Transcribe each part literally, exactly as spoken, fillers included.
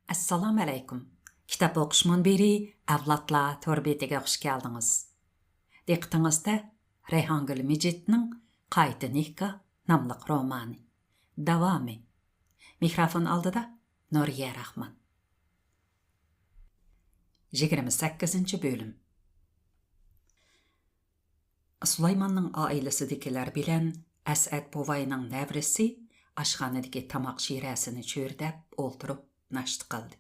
ئەسسالامۇئەلەيكۇم. كىتاب ئوقۇش مۇنبىرى ئەۋلادلار تور بېتىگە خۇش كەلدىڭىز. دىققىتىڭىزدە رەيھانگۈل مىجىتنىڭ قايتا نىكاھ ناملىق رومانى. داۋامى. مىكروفون ئالدىدا نۇرىيە راخمان. يىگىرمە سەككىزىنچى بۆلۈم. سۇلايماننىڭ ئائىلىسىدىكىلەر بىلەن ئەسئەت بوۋاينىڭ نەۋرىسى ئاشخانىدىكى تاماق شىرەسىنى چۆرىدەپ ئولتۇرۇپ ناشتا قىلدى.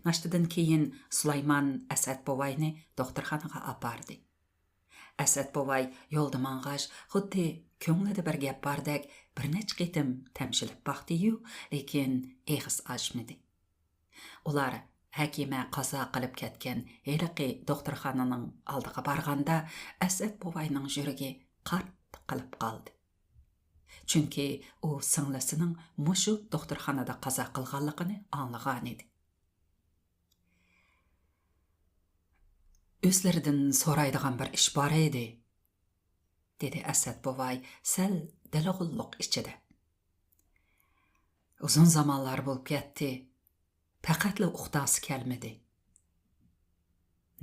ناشتىدىن كېيىن سۇلايمان ئەسئەت بوۋاينى دوختۇرخانىغا ئاپاردى. ئەسئەت بوۋاي يولدا ماڭغاچ، خۇددى كۆڭلىدە بىر گەپ باردەك بىر نەچچە قېتىم تەمشىلىپ باقتى-يۇ، لېكىن ئېغىز ئاچمىدى. ئۇلار ھەكىمە قازا قىلىپ كەتكەن ھېلىقى دوختۇرخانىنىڭ ئالدىغا بارغاندا، ئەسئەت بوۋاينىڭ يۈرىكى قارت قىلىپ قالدى. چۈنكى ئۇ سىڭلىسىنىڭ مۇشۇ دوختۇرخانىدا قازا قىلغانلىقىنى ئاڭلىغانىدى. «ئۆزلىرىدىن سورايدىغان بىر ئىش بار ئىدى»، دېدى ئەسئەت بوۋاي سەل دىلىغۇللۇق ئىچىدە. «ئۇزۇن زامانلار بولۇپ كەتتى. پەقەتلا ئۇقتاسى كەلمىدى.»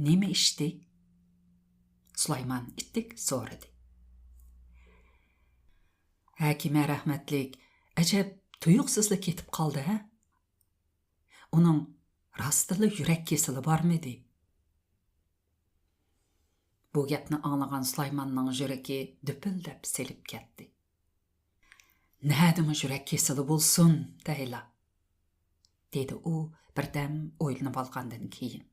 «نېمە ئىشتى؟» سۇلايمان ئىتتىك سورىدى. «ھەكىمە رەھمەتلىك ئەجەب تۇيۇقسىزلا كېتىپ قالدى ھە؟ ئۇنىڭ راستتىنلا يۈرەك كېسىلى بارمىدى؟» بۇ گەپنى ئاڭلىغان سۇلايماننىڭ يۈرىكى دۈپۈلدەپ سېلىپ كەتتى. «نەدىمۇ يۈرەك كېسىلى بولسۇن دەيلا؟» دېدى ئۇ بىردەم ئويلىنىۋالغاندىن كېيىن.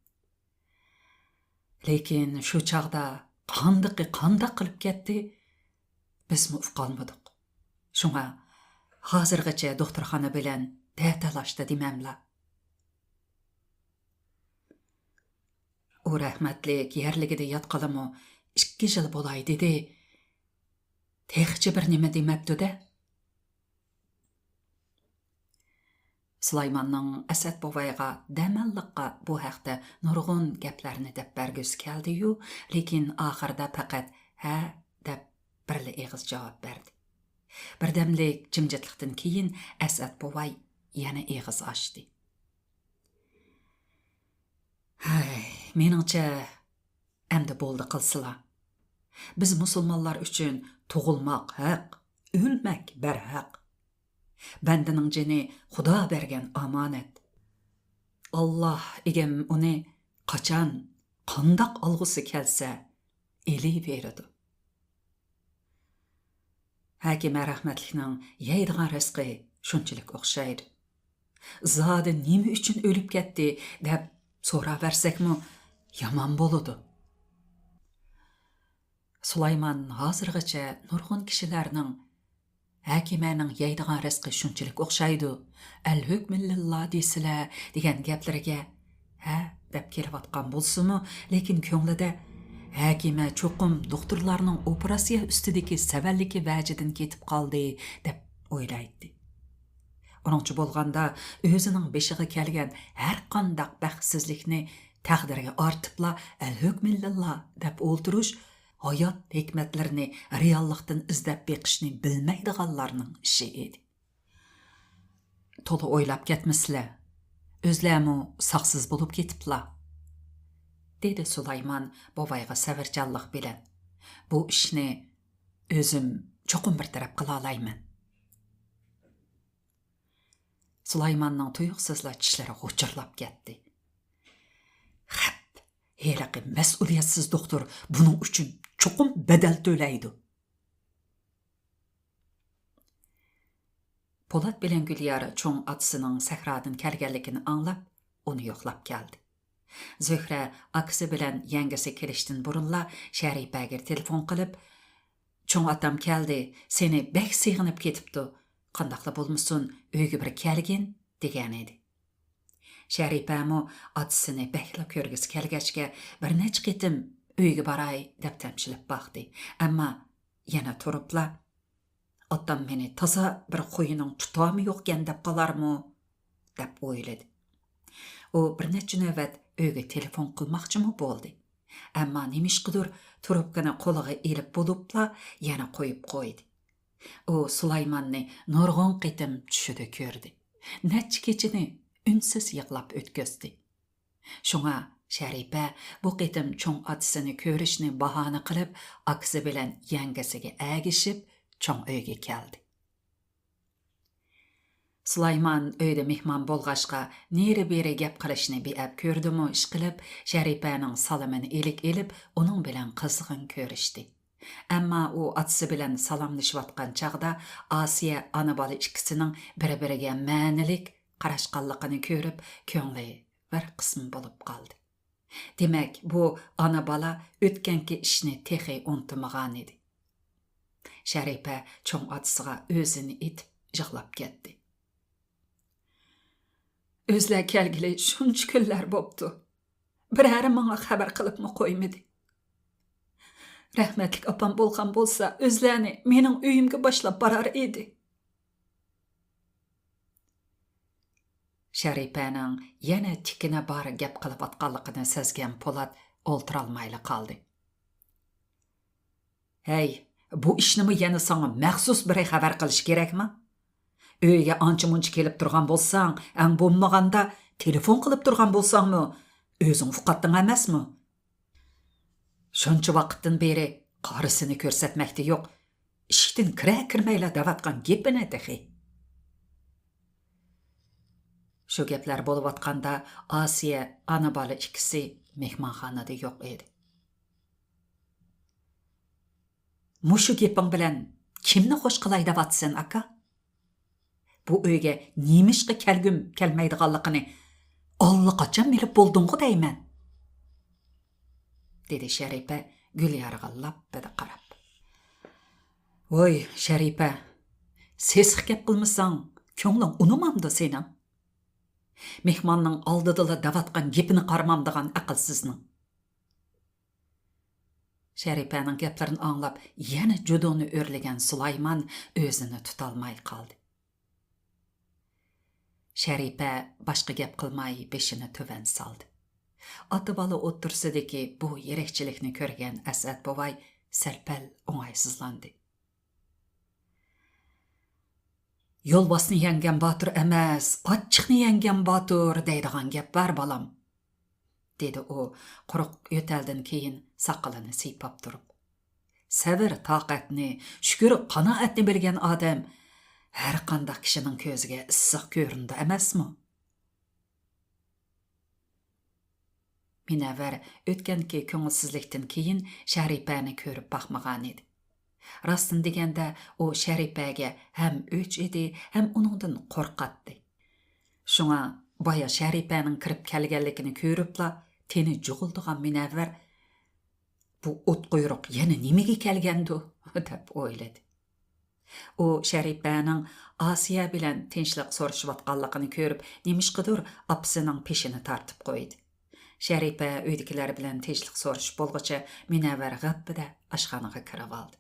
«لېكىن شۇ چاغدا قاندىقى قانداق قىلىپ كەتتى، بىزمۇ ئۇقالمىدۇق. شۇڭا ھازىرغىچە دوختۇرخانا بىلەن دەتالاشتا دېمەملا.» «ئۇ رەھمەتلىك يەرلىكىدە ياتقىلىمۇ ئىككى يىل بولاي دېدى. تېخىچە بىر نېمە دېمەپتۇ-دە.» سۇلايماننىڭ ئەسئەت بوۋايغا دەماللىققا بۇ ھەقتە نۇرغۇن گەپلەرنى دەپ بەرگۈسى كەلدى-يۇ، لېكىن ئاخىرىدا پەقەت «ھە» دەپ بىرلا ئېغىز جاۋاب بەردى. بىردەملىك جىمجىتلىقتىن كېيىن ئەسئەت بوۋاي يەنە ئېغىز ئاچتى. «ھەي، مېنىڭچە، ئەمدى بولدى قىلسىلا. بىز مۇسۇلمانلار ئۈچۈن تۇغۇلماق ھەق، ئۆلمەك بەرھەق. بەندىنىڭ جېنى خۇدا بەرگەن ئامانەت. ئاللا ئىگەم ئۇنى قاچان، قانداق ئالغۇسى كەلسە، ئېلىۋېرىدۇ.» ھەكىمە رەھمەتلىكنىڭ يەيدىغان رىزقى شۇنچىلىك ئوخشايدۇ. زادى نېمە ئۈچۈن ئۆلۈپ كەتتى دەپ سوراۋەرسەكمۇ يامان بولىدۇ. سۇلايمان ھازىرغىچە نۇرغۇن كىشىلەرنىڭ «ھەكىمەنىڭ يەيدىغان رىزقى شۇنچىلىك ئوخشايدۇ، ئەلھۆكمىللىللا دېسىلە» دېگەن گەپلىرىگە «ھە» دەپ كېلىۋاتقان بولسىمۇ، لېكىن كۆڭلىدە «ھەكىمە چوقۇم دوختۇرلارنىڭ ئوپېراتسىيە ئۈستىدىكى سەۋەنلىكى ۋەجىدىن كېتىپ قالدى» دەپ ئويلايتتى. ئۇنىڭچە بولغاندا، ئۆزىنىڭ بېشىغا كەلگەن ھەرقانداق بەختسىزلىكنى تەقدىرگە ئارتىپلا «ئەلھۆكمىللىللا» دەپ ئولتۇرۇش ھايات ھېكمەتلىرىنى رېئاللىقتىن ئىزدەپ بېقىشنى بىلمەيدىغانلارنىڭ ئىشى ئىدى. «تولا ئويلاپ كەتمىسىلە، ئۆزلەرمۇ ساقسىز بولۇپ كېتىپلا»، دېدى سۇلايمان بوۋايغا سەۋرچانلىق بىلەن. «بۇ ئىشنى ئۆزۈم چوقۇم بىر تەرەپ قىلالايمەن.» سۇلايماننىڭ تۇيۇقسىزلا چىشلىرى غۇچۇرلاپ كەتتى. «خەپ، ھېلىقى مەسئۇلىيەتسىز دوختۇر بۇنىڭ ئۈچۈن چوقۇم بەدەل تۆلەيدۇ.» پولات بىلەن گۈليار چوڭ ئاتىسىنىڭ سەھرادىن كەلگەنلىكىنى ئاڭلاپ، ئۇنى يوقلاپ كەلدى. زۆھرە ئاكىسى بىلەن يەڭگىسى كېلىشتىن بۇرۇنلا شەرىپەگە تېلېفون قىلىپ، «چوڭ ئاتام كەلدى، سېنى بەك سېغىنىپ كېتىپتۇ، قانداقلا بولمىسۇن، ئۆيگە بىر كەلگىن» دېگەنىدى. شەرىپەمۇ ئاتىسىنى بەكلا كۆرگۈسى كەلگەچكە، بىر نەچچە قېتىم «ئۆيگە باراي» دەپ تەمشىلىپ باقتى. ئەمما يەنە تۇرۇپلا، «ئاتام مېنى تازا بىر خۇيىنىڭ تۇتامى يوقكەن دەپ قالارمۇ؟» دەپ ئويلىدى. ئۇ بىر نەچچە نۆۋەت ئۆيگە تېلېفون قىلماقچىمۇ بولدى. ئەمما نېمىشقىدۇر تۇرۇپكىنى قولىغا ئېلىپ بولۇپلا يەنە قويۇپ قويدى. ئۇ سۇلايماننى نۇرغۇن قېتىم چۈشىدە كۆردى. نەچچە كېچىنى ئۈنسىز يىغلاپ ئۆتكۈزدى. شۇڭا شەرىپە بۇ قېتىم چوڭ ئاتىسىنى كۆرۈشنى باھانە قىلىپ، ئاكىسى بىلەن يەڭگىسىگە ئەگىشىپ، چوڭ ئۆيگە كەلدى. سۇلايمان ئۆيدە مېھمان بولغاچقا، نېرى-بېرى گەپ قىلىشنى بىئەپ كۆردىمۇ ئىشقىلىپ، شەرىپەنىڭ سالىمىنى ئىلىك ئېلىپ، ئۇنىڭ بىلەن قىزغىن كۆرۈشتى. ئەمما ئۇ ئاتىسى بىلەن سالاملىشىۋاتقان چاغدا ئاسىيە ئانا-بالا ئىككىسىنىڭ بىر-بىرىگە مەنىلىك قاراشقانلىقىنى كۆرۈپ، كۆڭلى بىر قىسىم بولۇپ قالدى. دېمەك، بۇ ئانا-بالا ئۆتكەنكى ئىشنى تېخى ئۇنتۇمىغانىدى. شەرىپە چوڭ ئاتىسىغا ئۆزىنى ئېتىپ يىغلاپ كەتتى. ئۆزلەر كەلگىلى شۇنچە كۈنلەر بوپتۇ. بىرەرى ماڭا خەۋەر قىلىپمۇ قويمىدى. رەھمەتلىك ئاپام بولغان بولسا، ئۆزلەرنى مېنىڭ ئۆيۈمگە باشلاپ بارار ئىدى. شەرىپەنىڭ يەنە تىكىنە بار گەپ قىلىۋاتقانلىقىنى سەزگەن پولات ئولتۇرالمايلا قالدى. ھەي، بۇ ئىشنىمۇ يەنە ساڭا مەخسۇس بىرى خەۋەر قىلىشى كېرەكما؟ ئۆيگە ئانچە-مۇنچە كېلىپ تۇرغان بولساڭ، ئەڭ بولمىغاندا تېلېفون قىلىپ تۇرغان بولساڭمۇ، ئۆزۈڭ ئۇقاتتىڭ ئەمەسمۇ؟ شۇنچە ۋاقىتتىن بېرى قارىسىنى كۆرسەتمەكتە يوق، ئىشىكتىن كىرە كىرمەيلا دەۋاتقان گېپىنى تېخى. شۇ گەپلەر بولۇۋاتقاندا ئاسىيە ئانا-بالا ئىككىسى مېھمانخانىدا يوق ئىدى. مۇشۇ گېپىڭ بىلەن كىمنى خوش قىلاي دەۋاتىسەن، ئاكا؟ بۇ ئۆيگە نېمىشقا كەلگۈم كەلمەيدىغانلىقىنى ئاللىقاچان بىلىپ بولدۇڭغۇ دەيمەن، دېدى شەرىپە گۈليارغا لاپپىدە قاراپ. ۋوي، شەرىپە، سېسىق گەپ قىلمىساڭ، كۆڭلۈڭ ئۇنىمامدۇ سېنىڭ؟ مېھماننىڭ ئالدىدىلا دەۋاتقان گېپىنى قارىمامدىغان ئەقىلسىزنىڭ. شەرىپەنىڭ گەپلىرىنى ئاڭلاپ، يەنە جۇدۇنى ئۆرلىگەن سۇلايمان ئۆزىنى تۇتالماي قالدى. شەرىپە باشقا گەپ قىلماي بېشىنى تۆۋەن سالدى. ئاتا-بالا ئوتتۇرىسىدىكى بۇ يىرىكچىلىكنى كۆرگەن ئەسئەت بوۋاي سەل-پەل ئوڭايسىزلاندى. يولۋاسنى يەڭگەن باتۇر ئەمەس، ئاچچىقنى يەڭگەن باتۇر دەيدىغان گەپ بار، بالام، دېدى ئۇ قۇرۇق يۆتەلدىن كېيىن ساقىلىنى سىيپاپ تۇرۇپ. سەۋر-تاقەتنى، شۈكۈر-قانائەتنى بىلگەن ئادەم ھەرقانداق كىشىنىڭ كۆزىگە ئىسسىق كۆرۈنىدۇ ئەمەسمۇ؟ مۇنەۋۋەر ئۆتكەنكى كۆڭۈلسىزلىكتىن كېيىن شەرىپەنى كۆرۈپ باقمىغانىدى. راستىنى دېگەندە، ئۇ شەرىپەگە ھەم ئۆچ ئىدى، ھەم ئۇنىڭدىن قورقاتتى. شۇڭا بايا شەرىپەنىڭ كىرىپ كەلگەنلىكىنى كۆرۈپلا تېنى جۇغۇلدىغان مۇنەۋۋەر، «بۇ ئوتقۇيرۇق يەنە نېمىگە كەلگەندۇ؟» دەپ ئويلىدى. ئۇ شەرىپەنىڭ ئاسىيە بىلەن تىنچلىق سورىشىۋاتقانلىقىنى كۆرۈپ، نېمىشقىدۇر ئاپىسىنىڭ پېشىنى تارتىپ قويدى. شەرىپە ئۆيدىكىلەر بىلەن تىنچلىق سورىشىپ بولغۇچە، مۇنەۋۋەر غەپپىدە ئاشخانىغا كىرىۋالدى.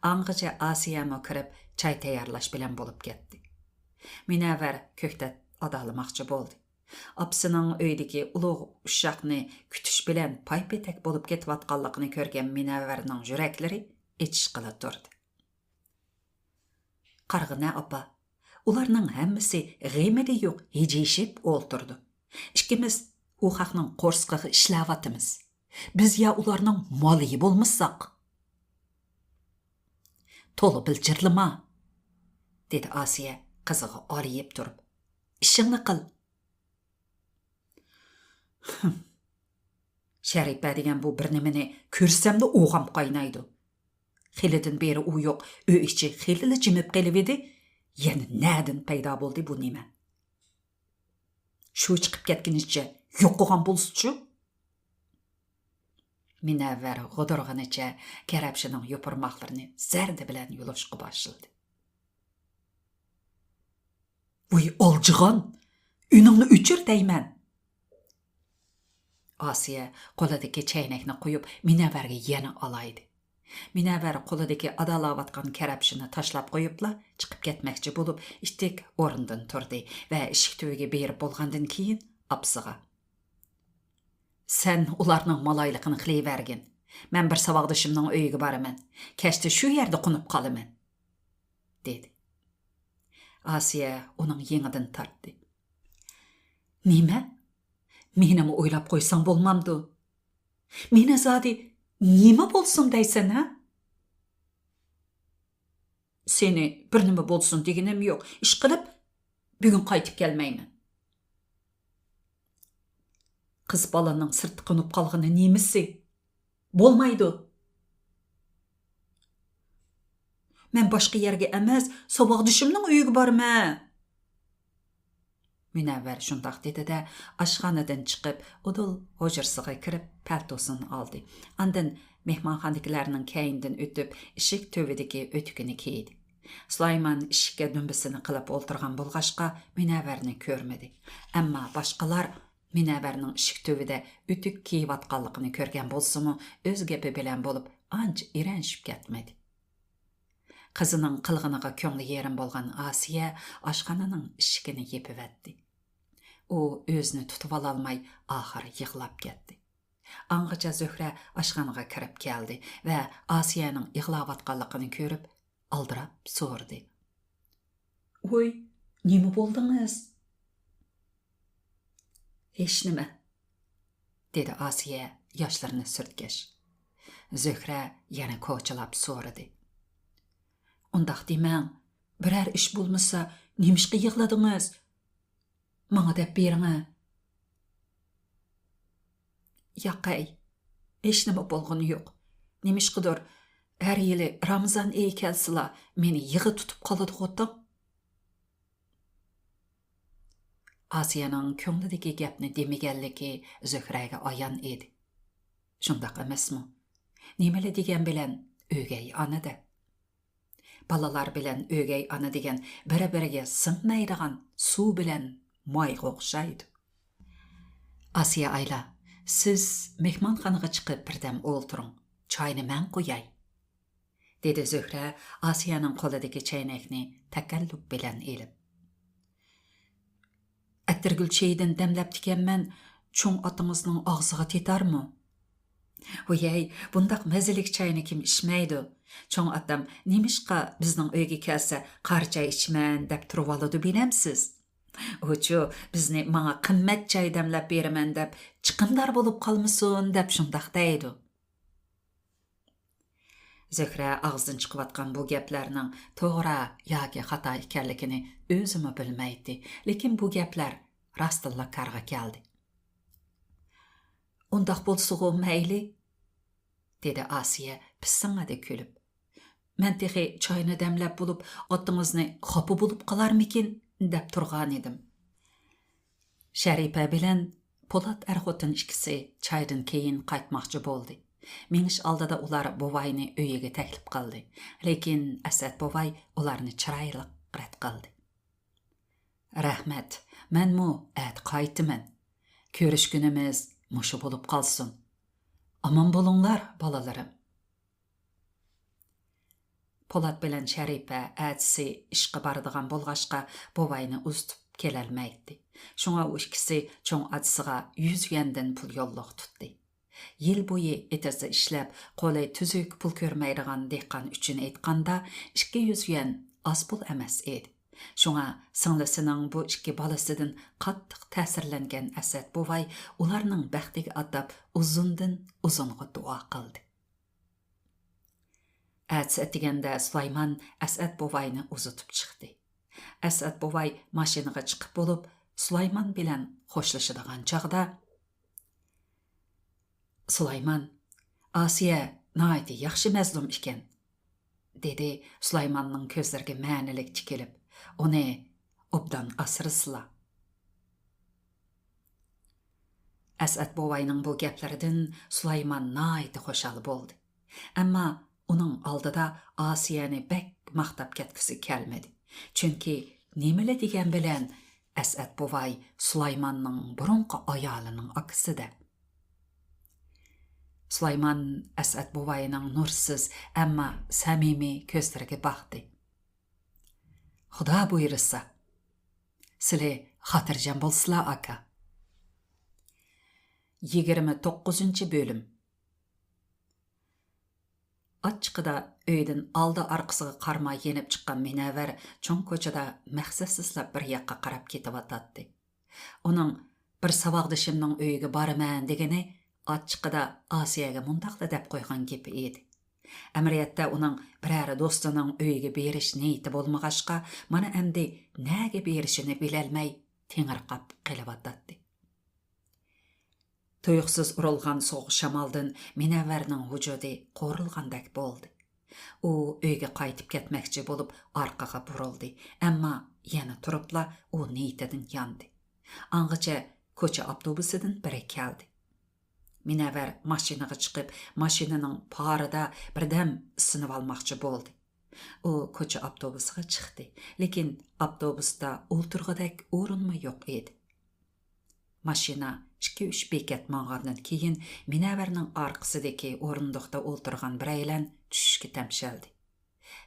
ئاڭغىچە ئاسىيەمۇ كىرىپ، چاي تەييارلاش بىلەن بولۇپ كەتتى. مۇنەۋۋەر كۆكتات ئادالىماقچى بولدى. ئاپىسىنىڭ ئۆيدىكى ئۇلۇغ ئۇششاقنى كۈتۈش بىلەن پايپېتەك بولۇپ كېتىۋاتقانلىقىنى كۆرگەن مۇنەۋۋەرنىڭ يۈرەكلىرى ئېچىشقىلا تۇردى. «قارىغىنە، ئاپا، ئۇلارنىڭ ھەممىسى غېمىدە يوق ھىجىيىشىپ ئولتۇرىدۇ. ئىككىمىز ئۇ خەقنىڭ قورسىقىغا ئىشلەۋاتىمىز. بىز يا ئۇلارنىڭ مالىيى بولمىساق.» «تولا بىلچىرلىما!» دېدى ئاسىيە قىزىغا ئالىيىپ تۇرۇپ. «ئىشىڭنى قىل!» شەرىپە دېگەن بۇ بىر نېمىنى كۆرسەملا ئوغام قاينايدۇ. خېلىدىن بېرى ئۇ يوق، ئۆي ئىچى خېلىلا جىمىپ قېلىۋىدى. يەنە نەدىن پەيدا بولدى بۇ نېمە؟ شۇ چىقىپ كەتكىنىچە يوقىغان بولسىچۇ؟ مۇنەۋۋەر غودۇرغىنىچە كەرەپشىنىڭ يوپۇرماقلىرىنى زەردە بىلەن يۇلۇشقا باشلىدى. ۋۇي ئالجىغان، ئۈنۈڭنى ئۆچۈر دەيمەن! ئاسىيە قولىدىكى چەينەكنى قويۇپ، مۇنەۋۋەرگە يەنە ئالايدى. مۇنەۋۋەر قولىدىكى ئادالاۋاتقان كەرەپشىنى تاشلاپ قويۇپلا، چىقىپ كەتمەكچى بولۇپ، ئىتتىك ئورنىدىن تۇردى ۋە ئىشىك تۈۋىگە بېرىپ بولغاندىن كېيىن، ئاپىسىغا، سەن ئۇلارنىڭ مالايلىقىنى قىلىۋەرگىن. مەن بىر ساۋاقدىشىمنىڭ ئۆيىگە بارىمەن. كەچتە شۇ يەردە قونۇپ قالىمەن، دېدى. ئاسىيە ئۇنىڭ يېڭىدىن تارتتى. نېمە؟ مېنىمۇ ئويلاپ قويساڭ بولمامدۇ؟ مېنى زادى نېمە بولسۇن دەيسەن، ھە؟ سېنى بىر نېمە بولسۇن دېگىنىم يوق. ئىشقىلىپ، بۈگۈن قايتىپ كەلمەيمەن. قىز بالىنىڭ سىرتتا قونۇپ قالغىنى نېمىسى؟ بولمايدۇ. مەن باشقا يەرگە ئەمەس، ساۋاقدىشىمنىڭ ئۆيىگە بارىمەن. مۇنەۋۋەر شۇنداق دېدى-دە، ئاشخانىدىن چىقىپ، ئۇدۇل ھۇجرىسىغا كىرىپ، پەلتوسىنى ئالدى. ئاندىن مېھمانخانىدىكىلەرنىڭ كەينىدىن ئۆتۈپ، ئىشىك تۈۋىدىكى ئۆتۈكىنى كىيدى. سۇلايمان ئىشىككە دۈمبىسىنى قىلىپ ئولتۇرغان بولغاچقا، مۇنەۋۋەرنى كۆرمىدى. ئەمما باشقىلار مۇنەۋۋەرنىڭ ئىشىك تۈۋىدە ئۆتۈك كىيىۋاتقانلىقىنى كۆرگەن بولسىمۇ، ئۆز گېپى بىلەن بولۇپ، ئانچە ئىرەنشىپ كەتمىدى. قىزىنىڭ قىلغىنىغا كۆڭلى يېرىم بولغان ئاسىيە ئاشخانىنىڭ ئىشىكىنى يېپىۋەتتى. ئۇ ئۆزىنى تۇتۇۋالالماي، ئاخىر يىغلاپ كەتتى. ئاڭغىچە زۆھرە ئاشخانىغا كىرىپ كەلدى ۋە ئاسىيەنىڭ يىغلاۋاتقانلىقىنى كۆرۈپ، ئالدىراپ سورىدى: «ۋوي، نېمە بولدىڭىز؟» «ھېچنېمە»، دېدى ئاسىيە ياشلىرىنى سۈرتكەش. زۆھرە يەنە كوچىلاپ سورىدى: «ئۇنداق دېمەڭ، بىرەر ئىش بولمىسا، نېمىشقا يىغلىدىڭىز؟ ماڭا دەپ بېرىڭە.» «ياقەي، ھېچنېمە بولغىنى يوق. نېمىشقىدۇر، ھەر يىلى رامىزان ئېيى كەلسىلا، مېنى يىغا تۇتۇپ قالىدىغۇ تاڭ.» ئاسىيەنىڭ كۆڭلىدىكى گەپنى دېمىگەنلىكى زۆھرەگە ئايان ئىدى. شۇنداق ئەمەسمۇ؟ نېمىلا دېگەن بىلەن ئۆگەي ئانا-دە. بالىلار بىلەن ئۆگەي ئانا دېگەن بىر-بىرىگە سىڭمەيدىغان سۇ بىلەن مايغا ئوخشايدۇ. «ئاسىيە ئايلا، سىز مېھمانخانىغا چىقىپ بىردەم ئولتۇرۇڭ، چاينى مەن قۇياي.» دېدى زۆھرە ئاسىيەنىڭ قولىدىكى چەينەكنى تەكەللۇپ بىلەن ئېلىپ. «ئەتىرگۈل چېيىدىن دەملەپتىكەنمەن، چوڭ ئاتىڭىزنىڭ ئاغزىغا تېتارمۇ؟» «ۋىيەي، بۇنداق مەززىلىك چاينى كىم ئىچمەيدۇ؟ چوڭ ئاتام نېمىشقا بىزنىڭ ئۆيگە كەلسە، قارا چاي ئىچىمەن دەپ تۇرۇۋالىدۇ بىلەمسىز؟ ئۇچۇ بىزنى ماڭا قىممەت چاي دەملەپ بېرىمەن دەپ، چىقىمدار بولۇپ قالمىسۇن دەپ شۇنداق دەيدۇ.» زۆھرە ئاغزىدىن چىقىۋاتقان بۇ گەپلەرنىڭ توغرا ياكى خاتا ئىكەنلىكىنى ئۆزىمۇ بىلمەيتتى، لېكىن بۇ گەپلەر راستتىنلا كارغا كەلدى. «ئۇنداق بولسىغۇ مەيلى»، دېدى ئاسىيە پىسسىڭىدە كۈلۈپ. «مەن تېخى چاينى دەملەپ بولۇپ، ئاتىڭىزنى خاپا بولۇپ قالارمىكىن دەپ تۇرغانىدىم.» شەرىپە بىلەن پولات ئەر-خوتۇن ئىككىسى چايدىن كېيىن قايتماقچى بولدى. مېڭىش ئالدىدا ئۇلار بوۋاينى ئۆيىگە تەكلىپ قىلدى. لېكىن ئەسئەت بوۋاي ئۇلارنى چىرايلىق رەت قىلدى. «رەھمەت، مەنمۇ ئەتە قايتىمەن. كۆرۈشكىنىمىز مۇشۇ بولۇپ قالسۇن. ئامان بولۇڭلار، بالىلىرىم.» پولات بىلەن شەرىپە ئەتىسى ئىشقا بارىدىغان بولغاچقا، بوۋاينى ئۇزىتىپ كېلەلمەيتتى. شۇڭا ئۇ ئىككىسى چوڭ ئاتىسىغا يۈز يۈەندىن پۇل يوللۇق تۇتتى. يىل بويى ئېتىزدا ئىشلەپ، قولى تۈزۈك پۇل كۆرمەيدىغان دېھقان ئۈچۈن ئېيتقاندا، ئىككى يۈز يۈەن ئاز پۇل ئەمەس ئىدى. شۇڭا سىڭلىسىنىڭ بۇ ئىككى بالىسىدىن قاتتىق تەسىرلەنگەن ئەسئەت بوۋاي ئۇلارنىڭ بەختىگە ئاتاپ ئۇزۇندىن ئۇزۇنغا دۇئا قىلدى. ئەتىسى ئەتىگەندە سۇلايمان ئەسئەت بوۋاينى ئۇزىتىپ چىقتى. ئەسئەت بوۋاي ماشىنىغا چىقىپ بولۇپ، سۇلايمان بىلەن خوشلىشىدىغان چاغدا، «سۇلايمان، ئاسىيە ناھايىتى ياخشى مەزلۇم ئىكەن»، دېدى سۇلايماننىڭ كۆزلىرىگە مەنىلىك تىكىلىپ، «ئۇنى ئوبدان ئاسرىسىلا.» ئەسئەت بوۋاينىڭ بۇ گەپلىرىدىن سۇلايمان ناھايىتى خۇشال بولدى. ئەمما ئۇنىڭ ئالدىدا ئاسىيەنى بەك ماختاپ كەتكۈسى كەلمىدى. چۈنكى نېمىلا دېگەن بىلەن ئەسئەت بوۋاي سۇلايماننىڭ بۇرۇنقى ئايالىنىڭ ئاكىسى-دە. سۇلايمان ئەسئەت بوۋاينىڭ نۇرسىز، ئەمما سەمىمىي كۆزلىرىگە باقتى. «خۇدا بۇيرۇسا، سىلى خاتىرجەم بولسىلا، ئاكا.» يىگىرمە توققۇزىنچى بۆلۈم. ئاچچىقىدا ئۆيدىن ئالدى ئارقىسىغا قارىماي يېنىپ چىققان مۇنەۋۋەر چوڭ كوچىدا مەقسەتسىزلا بىر ياققا قاراپ كېتىۋاتاتتى. ئۇنىڭ بىر ساۋاقدىشىمنىڭ ئۆيىگە بارىمەن دېگىنى ئاچچىقىدا ئاسىيەگە مۇنداقلا دەپ قويغان گېپى ئىدى. ئەمەلىيەتتە ئۇنىڭ بىرەر دوستىنىڭ ئۆيىگە بېرىش نىيىتى بولمىغاچقا، مانا ئەمدى نەگە بېرىشىنى بىلەلمەي تېڭىرقاپ قېلىۋاتاتتى. تۇيۇقسىز ئۇرۇلغان سوغۇق شامالدىن مۇنەۋۋەرنىڭ ۋۇجۇدى قورۇلغاندەك بولدى. ئۇ ئۆيگە قايتىپ كەتمەكچى بولۇپ ئارقىغا بۇرۇلدى، ئەمما يەنە تۇرۇپلا ئۇ نىيىتىدىن ياندى. ئاڭغىچە كوچا ئاپتوبۇسىدىن بىرى كەلدى. مۇنەۋۋەر ماشىنىغا چىقىپ، ماشىنىنىڭ پارىدا بىردەم ئىسسىنىۋالماقچى بولدى. ئۇ كوچا ئاپتوبۇسىغا چىقتى، لېكىن ئاپتوبۇستا ئولتۇرغۇدەك ئورۇنمۇ يوق ئىدى. ماشىنا ئىككى-ئۈچ بېكەت ماڭغاندىن كېيىن، مۇنەۋۋەرنىڭ ئارقىسىدىكى ئورۇندۇقتا ئولتۇرغان بىرەيلەن چۈشۈشكە تەمشەلدى.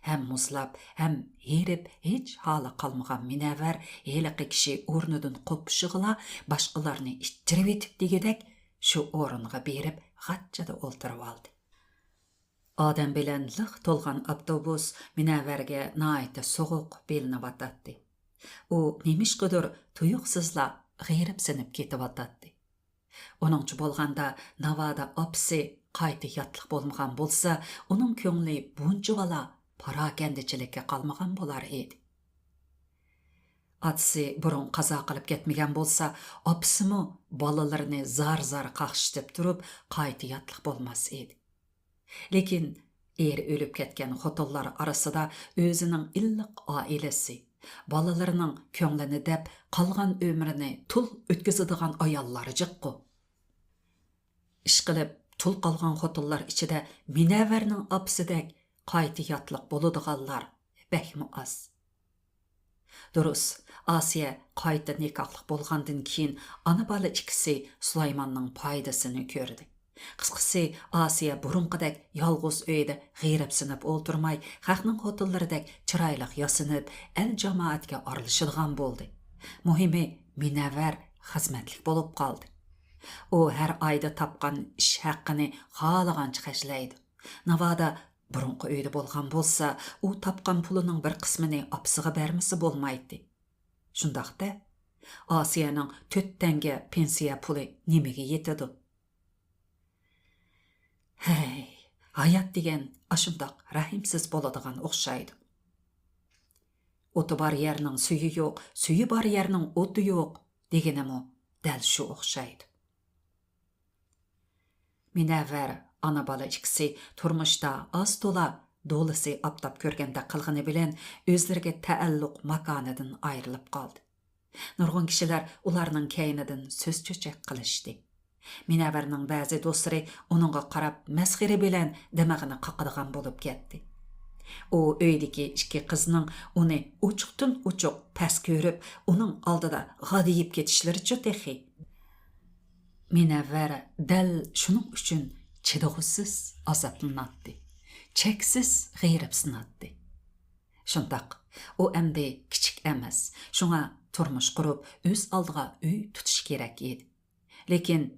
ھەم مۇزلاپ، ھەم ھېرىپ، ھېچ ھالى قالمىغان مۇنەۋۋەر ھېلىقى كىشى ئورنىدىن قوپۇشىغىلا، باشقىلارنى ئىتتىرىۋېتىپ دېگۈدەك شۇ ئورۇنغا بېرىپ غاچچىدا ئولتۇرۇۋالدى. ئادەم بىلەن لىق تولغان ئاپتوبۇس مۇنەۋۋەرگە ناھايىتى سوغۇق بىلىنىۋاتاتتى. ئۇ نېمىشقىدۇر تۇيۇقسىزلا غېرىبسىنىپ كېتىۋاتاتتى. ئۇنىڭچە بولغاندا، ناۋادا ئاپىسى قايتا ياتلىق بولمىغان بولسا، ئۇنىڭ كۆڭلى بۇنچىۋالا پاراكەندىچىلىككە قالمىغان بولار ئىدى. ئاتىسى بۇرۇن قازا قىلىپ كەتمىگەن بولسا، ئاپىسىمۇ بالىلىرىنى زار-زار قاقشىتىپ تۇرۇپ، قايتا ياتلىق بولماس ئىدى. لېكىن ئېرى ئۆلۈپ كەتكەن خوتۇنلار ئارىسىدا ئۆزىنىڭ ئىللىق ئائىلىسى، بالىلىرىنىڭ كۆڭلىنى دەپ، قالغان ئۆمرىنى تۇل ئۆتكۈزىدىغان ئاياللار جىققۇ. ئىشقىلىپ، تۇل قالغان خوتۇنلار ئىچىدە مۇنەۋۋەرنىڭ ئاپىسىدەك قايتا ياتلىق بولىدىغانلار بەكمۇ ئاز. دۇرۇس، ئاسىيە قايتا نىكاھلىق بولغاندىن كېيىن ئانا-بالا ئىككىسى سۇلايماننىڭ پايدىسىنى كۆردى. قىسقىسى، ئاسىيە بۇرۇنقىدەك يالغۇز ئۆيدە غېرىبسىنىپ ئولتۇرماي، خەقنىڭ خوتۇنلىرىدەك چىرايلىق ياسىنىپ، ئەل-جامائەتكە ئارىلىشىدىغان بولدى. مۇھىمى، مۇنەۋۋەر خىزمەتلىك بولۇپ قالدى. ئۇ ھەر ئايدا تاپقان ئىش ھەققىنى خالىغانچە خەجلەيدۇ. ناۋادا بۇرۇنقى ئۆيدە بولغان بولسا، ئۇ تاپقان پۇلىنىڭ بىر قىسمىنى ئاپىسىغا بەرمىسە بولمايتتى. شۇنداق-دە، ئاسىيەنىڭ تۆت تەڭگە پېنسىيە پۇلى نېمىگە يېتىدۇ؟ ھەي، ھايات دېگەن ئاشۇنداق رەھىمسىز بولىدىغان ئوخشايدۇ. ئوتى بار يەرنىڭ سۈيى يوق، سۈيى بار يەرنىڭ ئوتى يوق دېگىنىمۇ دەل شۇ ئوخشايدۇ. مۇنەۋۋەر ئانا-بالا ئىككىسى تۇرمۇشتا ئاز-تولا دولىسى ئاپتاپ كۆرگەندەك قىلغىنى بىلەن ئۆزلىرىگە تەئەللۇق ماكانىدىن ئايرىلىپ قالدى. نۇرغۇن كىشىلەر ئۇلارنىڭ كەينىدىن سۆز-چۆچەك قىلىشتى. مۇنەۋۋەرنىڭ بەزى دوستلىرى ئۇنىڭغا قاراپ مەسخىرە بىلەن دىمىقىنى قاقىدىغان بولۇپ كەتتى. ئۇ ئۆيدىكى ئىككى قىزنىڭ ئۇنى ئوچۇقتىن-ئوچۇق پەس كۆرۈپ، ئۇنىڭ ئالدىدا غادىيىپ كېتىشلىرىچۇ تېخى. مۇنەۋۋەر دەل شۇنىڭ ئۈچۈن چىدىغۇسىز ئازابلىناتتى، چەكسىز غېرىبسىناتتى. شۇنداق، ئۇ ئەمدى كىچىك ئەمەس، شۇڭا تۇرمۇش قۇرۇپ، ئۆز ئالدىغا ئۆي تۇتۇش كېرەك ئىدى. لېكىن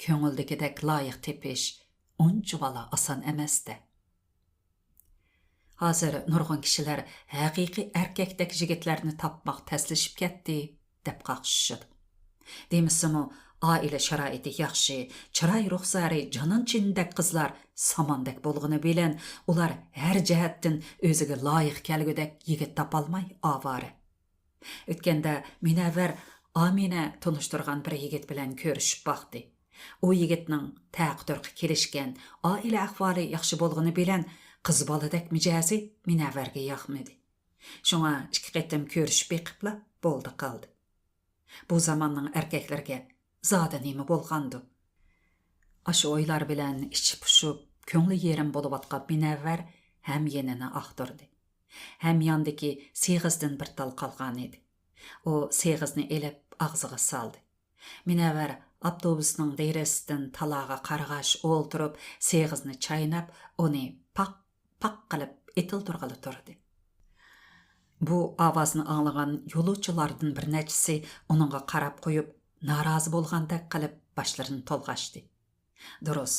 كۆڭۈلدىكىدەك لايىق تېپىش ئۇنچىۋالا ئاسان ئەمەس-دە. ھازىر نۇرغۇن كىشىلەر ھەقىقىي ئەركەكتەك يىگىتلەرنى تاپماق تەسلىشىپ كەتتى، دەپ قاقشىشىدۇ. دېمىسىمۇ، ئائىلە شارائىتى ياخشى، چىراي رۇخسارى جانان چىنىدەك قىزلار ساماندەك بولغىنى بىلەن، ئۇلار ھەر جەھەتتىن ئۆزىگە لايىق كەلگۈدەك يىگىت تاپالماي ئاۋارە. ئۆتكەندە مۇنەۋۋەر ئامىنە تونۇشتۇرغان بىر يىگىت بىلەن كۆرۈشۈپ باقتى. ئۇ يىگىتنىڭ تەقى-تۇرقى كېلىشكەن، ئائىلە ئەھۋالى ياخشى بولغىنى بىلەن، قىز بالىدەك مىجەزى مۇنەۋۋەرگە ياقمىدى. شۇڭا ئىككى قېتىم كۆرۈشۈپ بېقىپلا بولدى قالدى. بۇ زاماننىڭ ئەركەكلىرىگە زادى نېمە بولغاندۇ؟ ئاشۇ ئويلار بىلەن ئىچى پۇشۇپ، كۆڭلى يېرىم بولۇۋاتقان مۇنەۋۋەر ھەميېنىنى ئاختۇردى. ھەمياندىكى سېغىزدىن بىر تال قالغانىدى. ئۇ سېغىزنى ئېلىپ ئاغزىغا سالدى. مۇنەۋۋەر ئاپتوبۇسنىڭ دېرىزىسىدىن تالاغا قارىغاچ ئولتۇرۇپ، سېغىزنى چايناپ، ئۇنى پاق، پاق قىلىپ ئېتىلدۇرغىلى تۇردى. بۇ ئاۋازنى ئاڭلىغان يولۇچىلاردىن بىر نەچچىسى ئۇنىڭغا قاراپ قويۇپ، نارازى بولغاندەك قىلىپ باشلىرىنى تولغاشتى. دۇرۇس،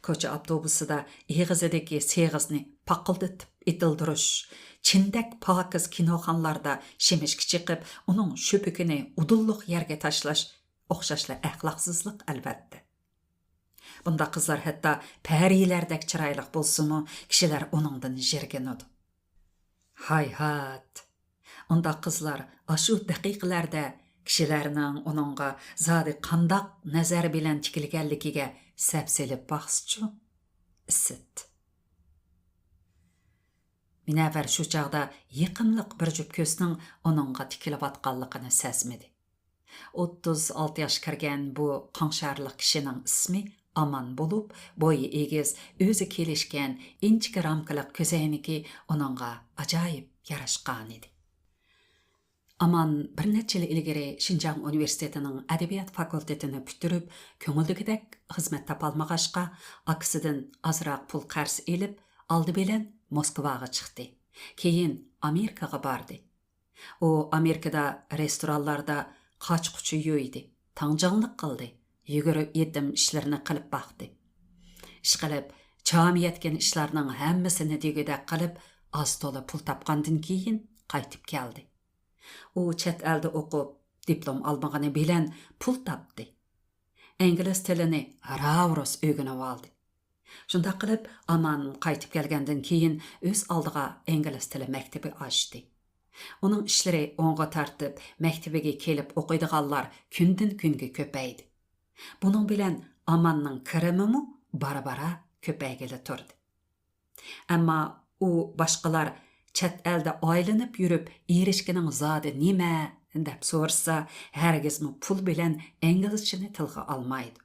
كوچا ئاپتوبۇسىدا ئېغىزىدىكى سېغىزنى پاقىلدىتىپ ئېتىلدۇرۇش، چىندەك پاكىز كىنوخانىلاردا شىمىشكا چېقىپ، ئۇنىڭ شۆپىكىنى ئۇدۇللۇق يەرگە تاشلاش ئوخشاشلا ئەخلاقسىزلىق، ئەلۋەتتە. بۇنداق قىزلار ھەتتا پەرىلەردەك چىرايلىق بولسىمۇ، كىشىلەر ئۇنىڭدىن يىرگىنىدۇ. ھايھات! ئۇنداق قىزلار ئاشۇ دەقىقىلەردە كىشىلەرنىڭ ئۇنىڭغا زادى قانداق نەزەر بىلەن تىكىلگەنلىكىگە سەپسېلىپ باقسىچۇ؟ ئىسىت. مۇنەۋۋەر شۇ چاغدا يېقىملىق بىر جۈپ كۆزنىڭ ئۇنىڭغا تىكىلىۋاتقانلىقىنى سەزمىدى. ئوتتۇز ئالتە ياش كىرگەن بۇ قاڭشارلىق كىشىنىڭ ئىسمى ئامان بولۇپ، بويى ئېگىز، ئۆزى كېلىشكەن، ئىنچىكە رامكىلىق كۆزەينىكى ئۇنىڭغا ئاجايىپ ياراشقانىدى. ئامان بىر نەچچە يىل ئىلگىرى شىنجاڭ ئۇنىۋېرسىتېتىنىڭ ئەدەبىيات فاكۇلتېتىنى پۈتتۈرۈپ، كۆڭۈلدىكىدەك خىزمەت تاپالمىغاچقا، ئاكىسىدىن ئازراق پۇل قەرز ئېلىپ، ئالدى بىلەن موسكۋاغا چىقتى. كېيىن ئامېرىكىغا باردى. ئۇ ئامېرىكىدا رېستورانلاردا قاچا-قۇچا يۇيدى، تاڭجاڭلىق قىلدى، يۈگۈر يېتىم ئىشلىرىنى قىلىپ باقتى. ئىشقىلىپ، چامى يەتكەن ئىشلارنىڭ ھەممىسىنى دېگۈدەك قىلىپ، ئاز-تولا پۇل تاپقاندىن كېيىن قايتىپ كەلدى. ئۇ چەت ئەلدە ئوقۇپ، دىپلوم ئالمىغىنى بىلەن پۇل تاپتى. ئىنگلىز تىلىنى راۋۇرۇس ئۆگىنىۋالدى. شۇنداق قىلىپ، ئامان قايتىپ كەلگەندىن كېيىن ئۆز ئالدىغا ئىنگلىز تىلى مەكتىپى ئاچتى. ئۇنىڭ ئىشلىرى ئوڭغا تارتىپ، مەكتىپىگە كېلىپ ئوقۇيدىغانلار كۈندىن-كۈنگە كۆپەيدى. بۇنىڭ بىلەن ئاماننىڭ كىرىمىمۇ بارا-بارا كۆپەيگىلى تۇردى. ئەمما ئۇ باشقىلار چەت ئەلدە ئايلىنىپ يۈرۈپ ئېرىشكىنىڭ زادى نېمە دەپ سورىسا، ھەرگىزمۇ پۇل بىلەن ئىنگلىزچىنى تىلغا ئالمايدۇ.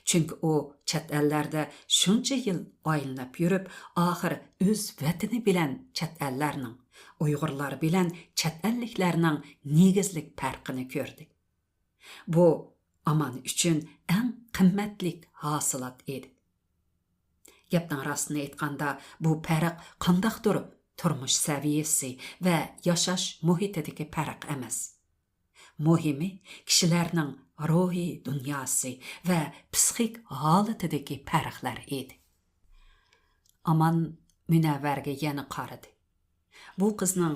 چۈنكى ئۇ چەت ئەللەردە شۇنچە يىل ئايلىنىپ يۈرۈپ، ئاخىر ئۆز ۋەتىنى بىلەن چەت ئەللەرنىڭ، ئۇيغۇرلار بىلەن چەت ئەللىكلەرنىڭ نېگىزلىك پەرقىنى كۆردى. بۇ ئامان ئۈچۈن ئەڭ قىممەتلىك ھاسىلات ئىدى. گەپنىڭ راستىنى ئېيتقاندا، بۇ پەرق قانداقتۇر تۇرمۇش سەۋىيەسى ۋە ياشاش مۇھىتىدىكى پەرق ئەمەس. مۇھىمى، كىشىلەرنىڭ روھىي دۇنياسى ۋە پسىخىك ھالىتىدىكى پەرقلەر ئىدى. ئامان مۇنەۋۋەرگە يەنە قارىدى. بۇ قىزنىڭ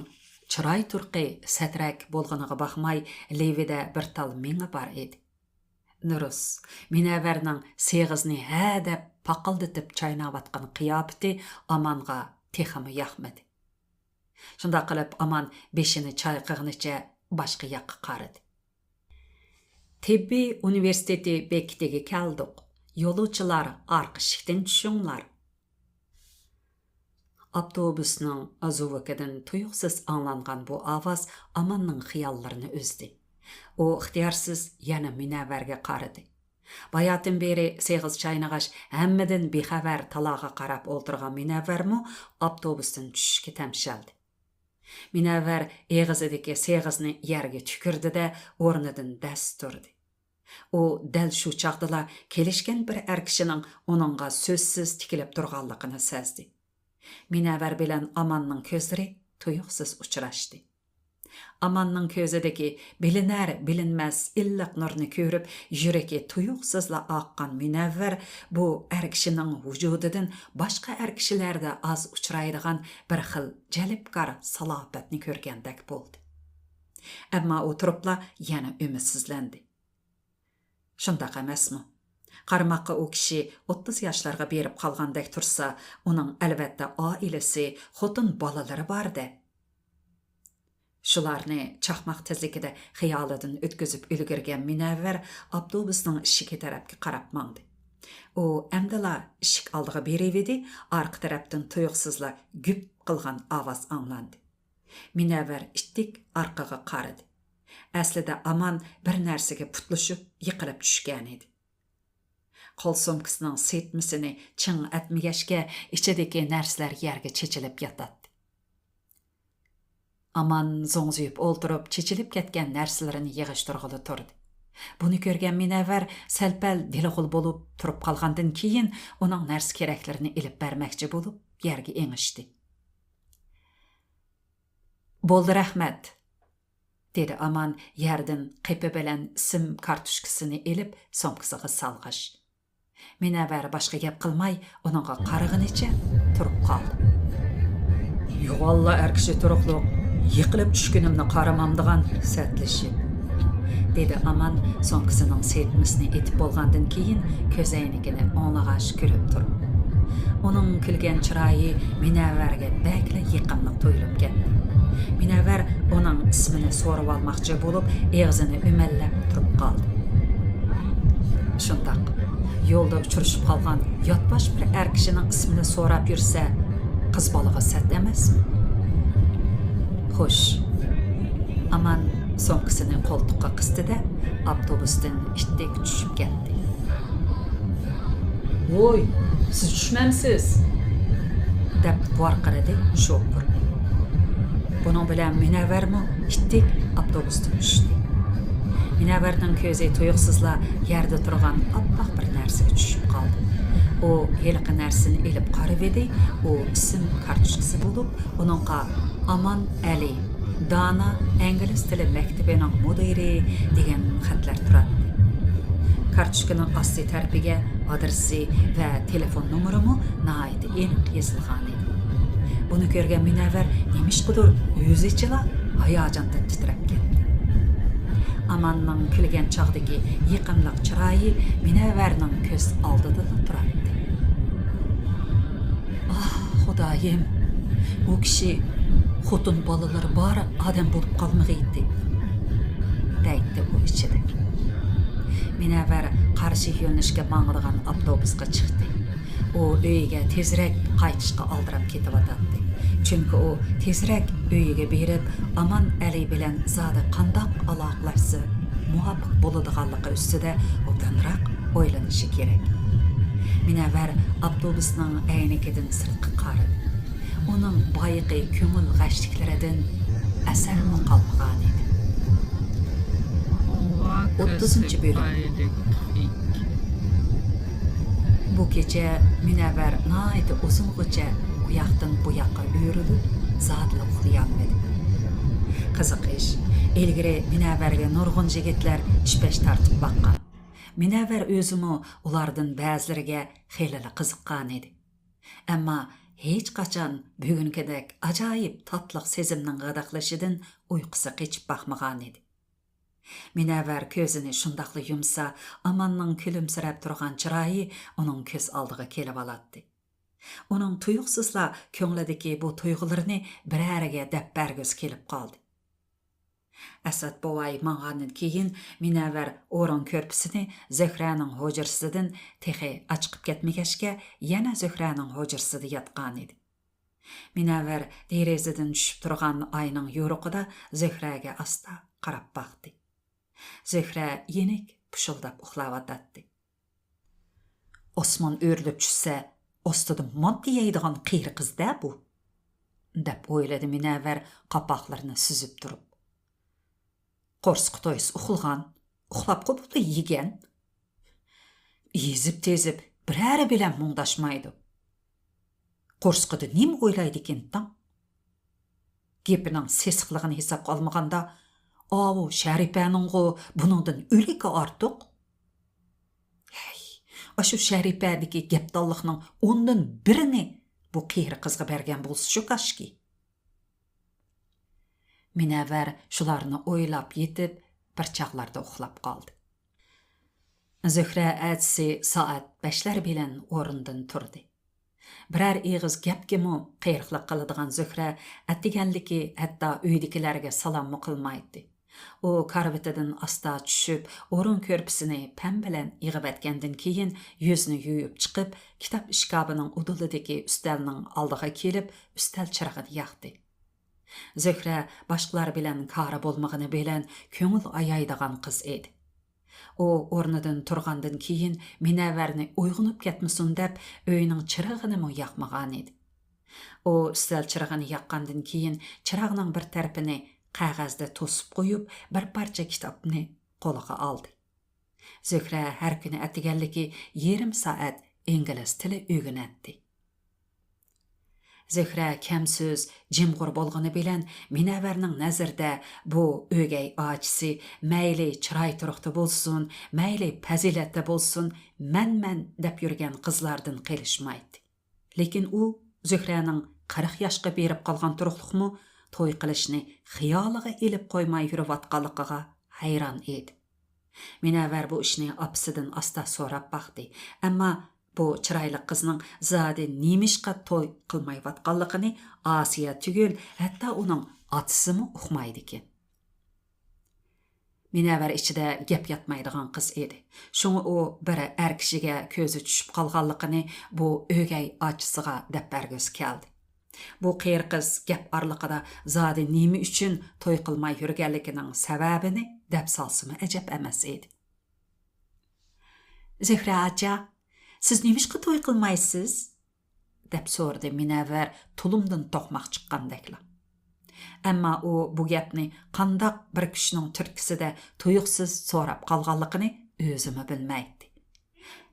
چىراي تۇرقى سەترەك بولغىنىغا باقماي، لېۋىدە بىر تال مېڭە بار ئىدى. نورۇس، مۇنەۋۋەرنىڭ سېغىزنى ھە دەپ پاقىلدىتىپ چايناۋاتقان قىياپىتى ئامانغا تېخىمۇ ياقمىدى. شۇنداق قىلىپ، ئامان بېشىنى چايقىغىنىچە باشقا ياققا قارىدى. تېببىي ئۇنىۋېرسىتېتى بېكىتىگە كەلدۇق. يولۇچىلار، ئارقا ئىشىكتىن چۈشۈڭلار. ئاپتوبۇسنىڭ زۇۋۇكىدىن تۇيۇقسىز ئاڭلانغان بۇ ئاۋاز ئاماننىڭ خىياللىرىنى ئۈزدى. ئۇ ئىختىيارسىز يەنە مۇنەۋۋەرگە قارىدى. باياتىن بېرى سېغىز چاينىغاچ، ھەممىدىن بىخەۋەر تالاغا قاراپ ئولتۇرغان مۇنەۋۋەرمۇ ئاپتوبۇستىن چۈشۈشكە تەمشەلدى. مۇنەۋۋەر ئېغىزىدىكى سېغىزنى يەرگە تۈكۈردى-دە، ئورنىدىن دەس تۇردى. ئۇ دەل شۇ چاغدىلا كېلىشكەن بىر ئەر كىشىنىڭ ئۇنىڭغا سۆزسىز تىكىلىپ تۇرغانلىقىنى سەزدى. مۇنەۋۋەر بىلەن ئاماننىڭ كۆزلىرى تۇيۇقسىز ئۇچراشتى. ئاماننىڭ كۆزىدىكى بىلىنەر-بىلىنمەس ئىللىق نۇرنى كۆرۈپ، يۈرىكى تۇيۇقسىزلا ئاققان مۇنەۋۋەر بۇ ئەر كىشىنىڭ ۋۇجۇدىدىن باشقا ئەر كىشىلەردە ئاز ئۇچرايدىغان بىر خىل جەلپكار سالاپەتنى كۆرگەندەك بولدى. ئەمما ئۇ تۇرۇپلا يەنە ئۈمىدسىزلەندى. شۇنداق ئەمەسمۇ؟ قارىماققا ئۇ كىشى ئوتتۇز ياشلارغا بېرىپ قالغاندەك تۇرسا، ئۇنىڭ ئەلۋەتتە ئائىلىسى، خوتۇن بالىلىرى بار-دە. شۇلارنى چاقماق تېزلىكىدە خىيالىدىن ئۆتكۈزۈپ ئۈلگۈرگەن مۇنەۋۋەر ئاپتوبۇسنىڭ ئىشىكى تەرەپكە قاراپ ماڭدى. ئۇ ئەمدىلا ئىشىك ئالدىغا بېرىۋىدى، ئارقا تەرەپتىن تۇيۇقسىزلا گۈپ قىلغان ئاۋاز ئاڭلاندى. مۇنەۋۋەر ئىتتىك ئارقىغا قارىدى. ئەسلىدە ئامان بىر نەرسىگە پۇتلىشىپ يىقىلىپ چۈشكەنىدى. قول سومكىسىنىڭ سىيىتمىسىنى چىڭ ئەتمىگەچكە، ئىچىدىكى نەرسىلەر يەرگە چېچىلىپ ياتاتتى. ئامان زوڭزىيىپ ئولتۇرۇپ، چېچىلىپ كەتكەن نەرسىلىرىنى يىغىشتۇرغىلى تۇردى. بۇنى كۆرگەن مۇنەۋۋەر سەل-پەل دىلىغۇل بولۇپ تۇرۇپ قالغاندىن كېيىن، ئۇنىڭ نەرسە-كېرەكلىرىنى ئېلىپ بەرمەكچى بولۇپ، يەرگە ئېڭىشتى. بولدى، رەھمەت، دېدى ئامان يەردىن قېپى بىلەن سىم كارتوچكىسىنى ئېلىپ سومكىسىغا سالغاچ. مۇنەۋۋەر باشقا گەپ قىلماي ئۇنىڭغا قارىغىنىچە تۇرۇپ قالدى. يوغانلا ئەر كىشى تۇرۇقلۇق، يىقىلىپ چۈشكىنىمنى قارىمامدىغان سەتلىشىپ. دېدى ئامان سومكىسىنىڭ سىيرتمىسىنى ئېتىپ بولغاندىن كېيىن، كۆزەينىكىنى ئوڭلىغاچ كۈلۈپ تۇرۇپ. ئۇنىڭ كۈلگەن چىرايى مۇنەۋۋەرگە بەكلا يېقىملىق تۇيۇلۇپ كەتتى. مۇنەۋۋەر ئۇنىڭ ئىسمىنى سورىۋالماقچى بولۇپ، ئېغىزىنى ئۈمەللەپ تۇرۇپ قالدى. شۇنداق، يولدا ئۇچرىشىپ قالغان ياتباش بىر ئەر كىشىنىڭ ئىسمىنى سوراپ يۈرسە، قىز بالىغا سەت ئەمەسمۇ؟ خوش. ئامان سومكىسىنى قولتۇققا قىستىدە، ئاپتوبۇستىن ئىتتىك چۈشۈپ كەتتى. ۋوي، سىز چۈشمەمسىز؟ دەپ ۋارقىرىدى شوپۇر. بۇنىڭ بىلەن مۇنەۋۋەرمۇ ئىتتىك ئاپتوبۇستىن چۈشتى. مۇنەۋۋەرنىڭ كۆزى تۇيۇقسىزلا يەردە تۇرغان ئاپئاق بىر نەرسىگە چۈشۈپ قالدى. ئۇ ھېلىقى نەرسىنى ئېلىپ قارىۋىدى، ئۇ ئىسىم كارتوچكىسى بولۇپ، ئۇنىڭغا ئامان ئەلى، دانا ئىنگلىز تىلى مەكتىپىنىڭ مۇدىرى دېگەن خەتلەر تۇراتتى. كارتوچكىنىڭ ئاستى تەرىپىگە ئادرېسى ۋە تېلېفون نومۇرىمۇ ناھايىتى ئېنىق يېزىلغانىدى. بۇنى كۆرگەن مۇنەۋۋەر نېمىشقىدۇر ئۆزىچىلا ھاياجاندىن تىترەپ كەتتى. ئاماننىڭ كۈلگەن چاغدىكى يېقىملىق چىرايى مۇنەۋۋەرنىڭ كۆز ئالدىدىلا تۇراتتى. ئاھ، خۇدايىم، ئۇ كىشى خوتۇن بالىلىرى بار ئادەم بولۇپ قالمىغىيتتى، دەيتتى ئۇ ئىچىدە. مۇنەۋۋەر قارشى يۆنىلىشكە ماڭىدىغان ئاپتوبۇسقا چىقتى. ئۇ ئۆيىگە تېزرەك قايتىشقا ئالدىراپ كېتىۋاتاتتى. چۈنكى ئۇ تېزرەك ئۆيىگە بېرىپ، ئامان ئەلى بىلەن زادى قانداق ئالاقىلەشسە مۇۋاپىق بولىدىغانلىقى ئۈستىدە ئوبدانراق ئويلىنىشى كېرەك. مۇنەۋۋەر ئاپتوبۇسنىڭ ئەينىكىدىن سىرتقا قارىدى. ئۇنىڭ بايىقى كۆڭۈل غەشلىكلىرىدىن ئەسەرمۇ قالمىغانىدى. ئوتتۇزىنچى بۆلۈم. بۇ كېچە مۇنەۋۋەر ناھايىتى ئۇزۇنغىچە ئۇ ياقتىن بۇ ياققا ئۆرۈلۈپ، زادىلا ئۇخلىيالمىدى. قىزىق ئىش، ئىلگىرى مۇنەۋۋەرگە نۇرغۇن يىگىتلەر ئىش-پەش تارتىپ باققان. مۇنەۋۋەر ئۆزىمۇ ئۇلاردىن بەزىلىرىگە خېلىلا قىزىققانىدى. ئەمما ھېچقاچان بۈگۈنكىدەك ئاجايىپ تاتلىق سېزىمنىڭ غىدىقلىشىدىن ئۇيقۇسى قېچىپ باقمىغانىدى. مۇنەۋۋەر كۆزىنى شۇنداقلا يۇمسا، ئاماننىڭ كۈلۈمسىرەپ تۇرغان چىرايى ئۇنىڭ كۆز ئالدىغا كېلىۋالاتتى. ئۇنىڭ تۇيۇقسىزلا كۆڭلىدىكى بۇ تۇيغۇلىرىنى بىرەرىگە دەپ بەرگۈسى كېلىپ قالدى. ئەسئەت بوۋاي ماڭغاندىن كېيىن، مۇنەۋۋەر ئورۇن كۆرپىسىنى زۆھرەنىڭ ھۇجرىسىدىن تېخى ئاچىقىپ كەتمىگەچكە، يەنە زۆھرەنىڭ ھۇجرىسىدا ياتقانىدى. مۇنەۋۋەر دېرىزىدىن چۈشۈپ تۇرغان ئاينىڭ يورۇقىدا زۆھرەگە ئاستا قاراپ باقتى. زۆھرە يېنىك پۇشۇلداپ ئۇخلاۋاتاتتى. ئاسمان ئۆرۈلۈپ چۈشسە، ئاستىدا مانتا يەيدىغان قېرى قىز-دە بۇ، دەپ ئويلىدى مۇنەۋۋەر قاپاقلىرىنى سۈزۈپ تۇرۇپ. قورسىقى تويسا ئۇخلىغان، ئۇخلاپ قوپۇپلا يېگەن. ئېزىپ-تېزىپ بىرەرى بىلەن مۇڭداشمايدۇ. قورسىقىدا نېمە ئويلايدىكىن تاڭ؟ گېپىنىڭ سېسىقلىقىنى ھېسابقا ئالمىغاندا، ئاۋۇ شەرىپەنىڭغۇ بۇنىڭدىن ئۆلۈكى ئارتۇق. ھەي، ئاشۇ شەرىپەدىكى گەپدانلىقنىڭ ئوندىن بىرىنى بۇ قېرى قىزغا بەرگەن بولسىچۇ كاشكى. مۇنەۋۋەر شۇلارنى ئويلاپ يېتىپ، بىر چاغلاردا ئۇخلاپ قالدى. زۆھرە ئەتىسى سائەت بەشلەر بىلەن ئورنىدىن تۇردى. بىرەر ئېغىز گەپكىمۇ قېرىقلىق قىلىدىغان زۆھرە ئەتىگەنلىكى ھەتتا ئۆيدىكىلەرگە سالاممۇ قىلمايتتى. ئۇ كارىۋىتىدىن ئاستا چۈشۈپ، ئورۇن كۆرپىسىنى پەم بىلەن يىغىۋەتكەندىن كېيىن، يۈزىنى يۇيۇپ چىقىپ، كىتاب ئىشكاپىنىڭ ئۇدۇلىدىكى ئۈستەلنىڭ ئالدىغا كېلىپ، ئۈستەل چىرىغىنى ياقتى. زۆھرە باشقىلار بىلەن كارى بولمىغىنى بىلەن كۆڭۈل ئايايدىغان قىز ئىدى. ئۇ ئورنىدىن تۇرغاندىن كېيىن مۇنەۋۋەرنى ئويغىنىپ كەتمىسۇن دەپ ئۆينىڭ چىرىغىنىمۇ ياقمىغانىدى. ئۇ ئۈستەل چىرىغىنى ياققاندىن كېيىن چىراغنىڭ بىر تەرىپىنى قەغەزدە توسۇپ قويۇپ، بىر پارچە كىتابنى قولىغا ئالدى. زۆھرە ھەر كۈنى ئەتىگەنلىكى يېرىم سائەت ئىنگلىز تىلى ئۆگىنەتتى. زۆھرە كەم سۆز، جىمغۇر بولغىنى بىلەن مۇنەۋۋەرنىڭ نەزىرىدە بۇ ئۆگەي ئاچىسى مەيلى چىراي تۇرۇقتا بولسۇن، مەيلى پەزىلەتتە بولسۇن، مەن-مەن دەپ يۈرگەن قىزلاردىن قېلىشمايتتى. لېكىن ئۇ زۆھرەنىڭ قىرىق ياشقا بېرىپ قالغان تۇرۇقلۇقمۇ توي قىلىشنى خىيالىغا ئېلىپ قويماي يۈرۈۋاتقانلىقىغا ھەيران ئىدى. مۇنەۋۋەر بۇ ئىشنى ئاپىسىدىن ئاستا سوراپ باقتى. ئەمما بۇ چىرايلىق قىزنىڭ زادى نېمىشقا توي قىلمايۋاتقانلىقىنى ئاسىيە تۈگۈل، ھەتتا ئۇنىڭ ئاتىسىمۇ ئۇقمايدىكەن. مۇنەۋۋەر ئىچىدە گەپ ياتمايدىغان قىز ئىدى. شۇڭا ئۇ بىر ئەر كىشىگە كۆزى چۈشۈپ قالغانلىقىنى بۇ ئۆگەي ئاچىسىغا دەپ بەرگۈسى كەلدى. بۇ قېرى قىز گەپ ئارىلىقىدا زادى نېمە ئۈچۈن توي قىلماي يۈرگەنلىكىنىڭ سەۋەبىنى دەپ سالسىمۇ ئەجەب ئەمەس ئىدى. «زۆھرە ئاچا، سىز نېمىشقا توي قىلمايسىز؟» دەپ سورىدى مۇنەۋۋەر تۇلۇمدىن توقماق چىققاندەكلا. ئەمما ئۇ بۇ گەپنى قانداق بىر كۈچنىڭ تۈرتكىسىدە تۇيۇقسىز سوراپ قالغانلىقىنى ئۆزىمۇ بىلمەيتتى.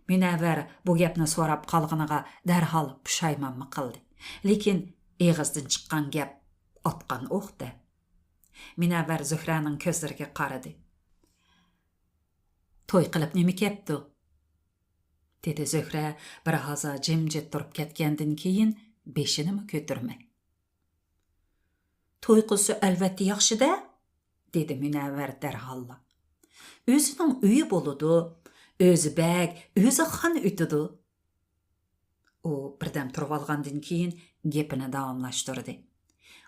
مۇنەۋۋەر بۇ گەپنى سوراپ قالغىنىغا دەرھال پۇشايمانمۇ قىلدى. لېكىن ئېغىزدىن چىققان گەپ ئاتقان ئوق-دە. مۇنەۋۋەر زۆھرەنىڭ كۆزلىرىگە قارىدى. «توي قىلىپ نېمە كەپتۇ؟» دېدى زۆھرە بىر ھازا جىمجىت تۇرۇپ كەتكەندىن كېيىن بېشىنىمۇ كۆتۈرمەي. «توي قىلسا ئەلۋەتتە ياخشى-دە»، دېدى مۇنەۋۋەر دەرھاللا. «ئۆزىنىڭ ئۆيى بولىدۇ، ئۆزى بەگ، ئۆزى خان ئۆتىدۇ.» ئۇ بىردەم تۇرۇۋالغاندىن كېيىن گېپىنى داۋاملاشتۇردى.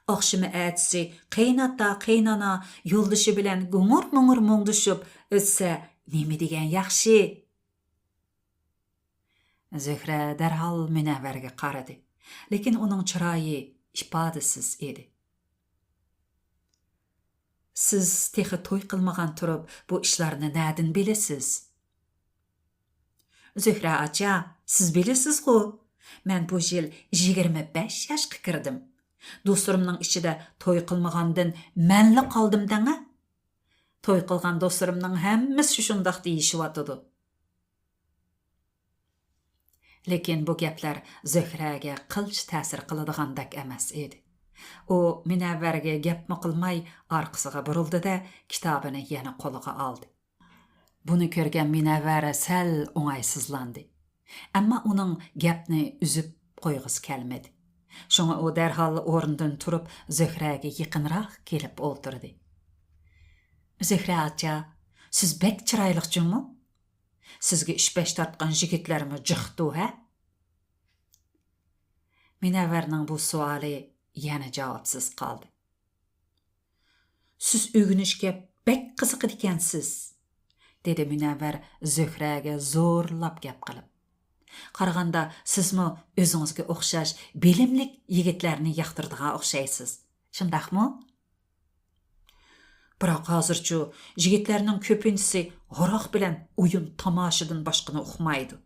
«ئاخشىمى ئەتىسى قېيىنئاتا، قېيىنئانا يولدىشى بىلەن گۇڭۇر-مۇڭۇر مۇڭدىشىپ ئۆتسە نېمە دېگەن ياخشى.» زۆھرە دەرھال مۇنەۋۋەرگە قارىدى. لېكىن ئۇنىڭ چىرايى ئىپادىسىز ئىدى. «سىز تېخى توي قىلمىغان تۇرۇپ، بۇ ئىشلارنى نەدىن بىلىسىز؟» «زۆھرە ئاچا، سىز بىلىسىزغۇ، مەن بۇ يىل يىگىرمە بەش ياشقا كىردىم. دوستلىرىمنىڭ ئىچىدە توي قىلمىغاندىن مەنلا قالدىم دەڭە. توي قىلغان دوستلىرىمنىڭ ھەممىسى شۇنداق دېيىشىۋاتىدۇ.» لېكىن بۇ گەپلەر زۆھرەگە قىلچە تەسىر قىلىدىغاندەك ئەمەس ئىدى. ئۇ مۇنەۋۋەرگە گەپمۇ قىلماي ئارقىسىغا بۇرۇلدى-دە، كىتابىنى يەنە قولىغا ئالدى. بۇنى كۆرگەن مۇنەۋۋەر سەل ئوڭايسىزلاندى. ئەمما ئۇنىڭ گەپنى ئۈزۈپ قويغۇسى كەلمىدى. شۇڭا ئۇ دەرھال ئورنىدىن تۇرۇپ، زۆھرەگە يېقىنراق كېلىپ ئولتۇردى. «زۆھرە ئاچا، سىز بەك چىرايلىق جۇمۇ؟ سىزگە ئۈچ-بەش تارتقان يىگىتلەرمۇ جىقتۇ، ھە؟» مۇنەۋۋەرنىڭ بۇ سوئالى يەنە جاۋابسىز قالدى. «سىز ئۆگىنىشكە بەك قىزىقىدىكەنسىز»، دېدى مۇنەۋۋەر زۆھرەگە زورلاپ گەپ قىلىپ. «قارىغاندا سىزمۇ ئۆزىڭىزگە ئوخشاش بىلىملىك يىگىتلەرنى ياقتۇرىدىغان ئوخشايسىز. شۇنداقمۇ؟ بىراق ھازىرچۇ يىگىتلەرنىڭ كۆپىنچىسى ھاراق بىلەن ئويۇن تاماشىدىن باشقىنى ئۇقمايدۇ.»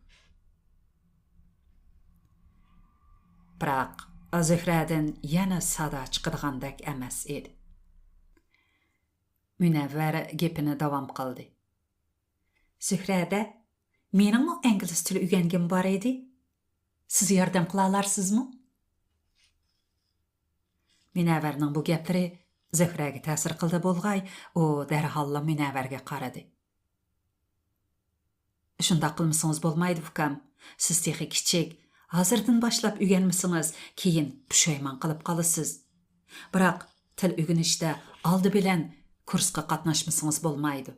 بىراق زۆھرەدىن يەنە سادا چىقىدىغاندەك ئەمەس ئىدى. مۇنەۋۋەر گېپىنى داۋام قىلدى. «زۆھرەدە، مېنىڭمۇ ئىنگلىز تىلى ئۆگەنگۈم بار ئىدى. سىز ياردەم قىلالارسىزمۇ؟» مۇنەۋۋەرنىڭ بۇ گەپلىرى زۆھرەگە تەسىر قىلدى بولغاي، ئۇ دەرھاللا مۇنەۋۋەرگە قارىدى. «شۇنداق قىلمىسىڭىز بولمايدۇ، ئۇكام. سىز تېخى كىچىك. ھازىردىن باشلاپ ئۆگەنمىسىڭىز، كېيىن پۇشايمان قىلىپ قالىسىز. بىراق تىل ئۆگىنىشتە ئالدى بىلەن كۇرسقا قاتناشمىسىڭىز بولمايدۇ.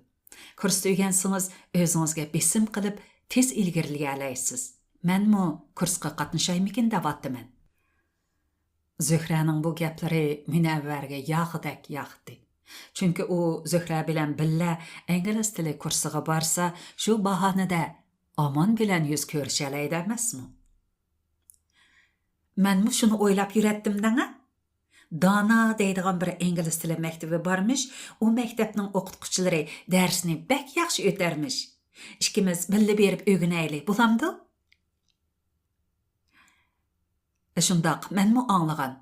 كۇرستا ئۆگەنسىڭىز، ئۆزىڭىزگە بېسىم قىلىپ، تېز ئىلگىرىلىيەلەيسىز. مەنمۇ كۇرسقا قاتنىشايمىكىن دەۋاتىمەن.» زۆھرەنىڭ بۇ گەپلىرى مۇنەۋۋەرگە ياغدەك ياقتى. چۈنكى ئۇ زۆھرە بىلەن بىللە ئىنگلىز تىلى كۇرسىغا بارسا، شۇ باھانىدە ئامان بىلەن يۈز كۆرۈشەلەيدۇ ئەمەسمۇ؟ «مەنمۇ شۇنى ئويلاپ يۈرەتتىم دەڭە. دانا دەيدىغان بىر ئىنگلىز تىلى مەكتىۋى بارمىش، ئۇ مەكتەپنىڭ ئوقۇتقۇچىلىرى دەرسنى بەك ياخشى ئۆتەرمىش. ئىككىمىز بىللە بېرىپ ئۆگىنەيلى، بولامدۇ؟» «شۇنداق، مەنمۇ ئاڭلىغان»،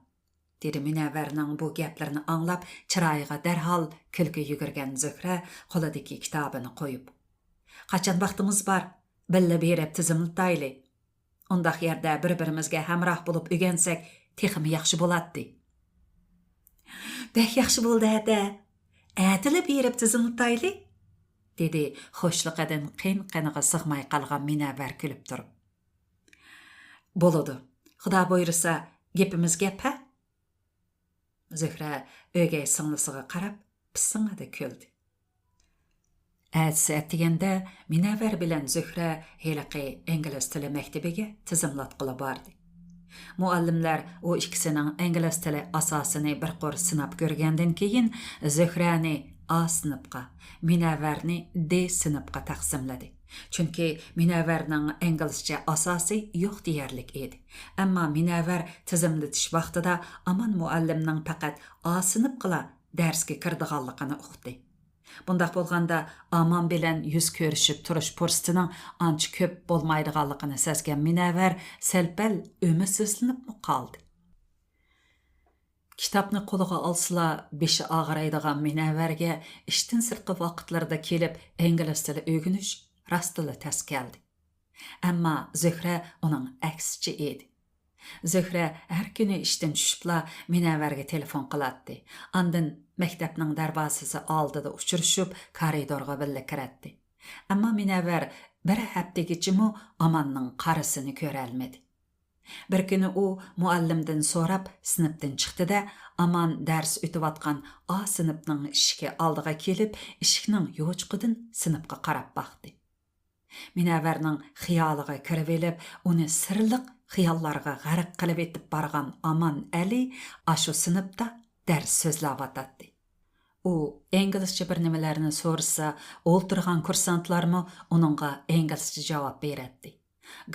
دېدى مۇنەۋۋەرنىڭ بۇ گەپلىرىنى ئاڭلاپ، چىرايىغا دەرھال كۈلكە يۈگۈرگەن زۆھرە قولىدىكى كىتابىنى قويۇپ. «قاچان ۋاقتىڭىز بار، بىللە بېرىپ تىزىملىتايلى. ئۇنداق يەردە بىر-بىرىمىزگە ھەمراھ بولۇپ ئۆگەنسەك، تېخىمۇ ياخشى بولاتتى.» «بەك ياخشى بولدى ھەدە. ئەتىلا بېرىپ تىزىملىتايلى»، دېدى خۇشلۇقىدىن قىن-قىنىغا سىغماي قالغان مۇنەۋۋەر كۈلۈپ تۇرۇپ. «بولىدۇ. خۇدا بۇيرۇسا، گېپىمىز گەپ، ھە؟» زۆھرە ئۆگەي سىڭلىسىغا قاراپ پىسسىڭىدە كۈلدى. ئەتىسى ئەتىگەندە مىنەۋەر بىلەن زۆھرە ھېلىقى ئىنگلىز تىلى مەكتىپىگە تىزىملاتقىلى باردى. مۇئەللىملەر ئۇ ئىككىسىنىڭ ئىنگلىز تىلى ئاساسىنى بىر قۇر سىناپ كۆرگەندىن كېيىن، زۆھرەنى ئا سىنىپقا، مىنەۋەرنى دې سىنىپقا تەقسىملىدى. چۈنكى مىنەۋەرنىڭ ئىنگلىزچە ئاساسى يوق دېيەرلىك ئىدى. ئەمما مىنەۋەر تىزىملىتىش ۋاقتىدا ئامان مۇئەللىمنىڭ پەقەت ئا سىنىپقىلا دەرسكە كىرىدىغانلىقىنى ئۇقتى. بۇنداق بولغاندا، ئامان بىلەن يۈز كۆرۈشۈپ تۇرۇش پۇرسىتىنىڭ ئانچە كۆپ بولمايدىغانلىقىنى سەزگەن مىنەۋەر سەل-پەل ئۈمىدسىزلىنىپمۇ قالدى. كىتابنى قولىغا ئالسىلا، بېشى ئاغرىيدىغان مىنەۋەرگە ئىشتىن سىرتقى ۋاقىتلىرىدا كېلىپ ئىنگلىز تىلى ئۆگىنىش راستتىنلا تەس كەلدى. ئەمما زۆھرە ئۇنىڭ ئەكسىچە ئىدى. زۆھرە ھەر كۈنى ئىشتىن چۈشۈپلا مىنەۋەرگە تېلېفون قىلاتتى. ئاندىن مەكتەپنىڭ دەرۋازىسى ئالدىدا ئۇچرىشىپ، كارىدورغا بىللە كىرەتتى. ئەمما مىنەۋەر بىر ھەپتىگىچىمۇ ئاماننىڭ قارىسىنى كۆرەلمىدى. بىر كۈنى ئۇ مۇئەللىمدىن سوراپ سىنىپتىن چىقتى-دە، ئامان دەرس ئۆتۈۋاتقان ئا سىنىپنىڭ ئىشىكى ئالدىغا كېلىپ، ئىشىكنىڭ يوچۇقىدىن سىنىپقا قاراپ باقتى. مىنەۋەرنىڭ خىيالىغا كىرىۋېلىپ، ئۇنى سىرلىق خىياللارغا غەرق قىلىۋېتىپ بارغان ئامان ئەلى ئاشۇ سىنىپتا دەرس سۆزلەۋاتاتتى. ئۇ ئىنگلىزچە بىر نېمىلەرنى سورىسا، ئولتۇرغان كۇرسانتلارمۇ ئۇنىڭغا ئىنگلىزچە جاۋاب بېرەتتى.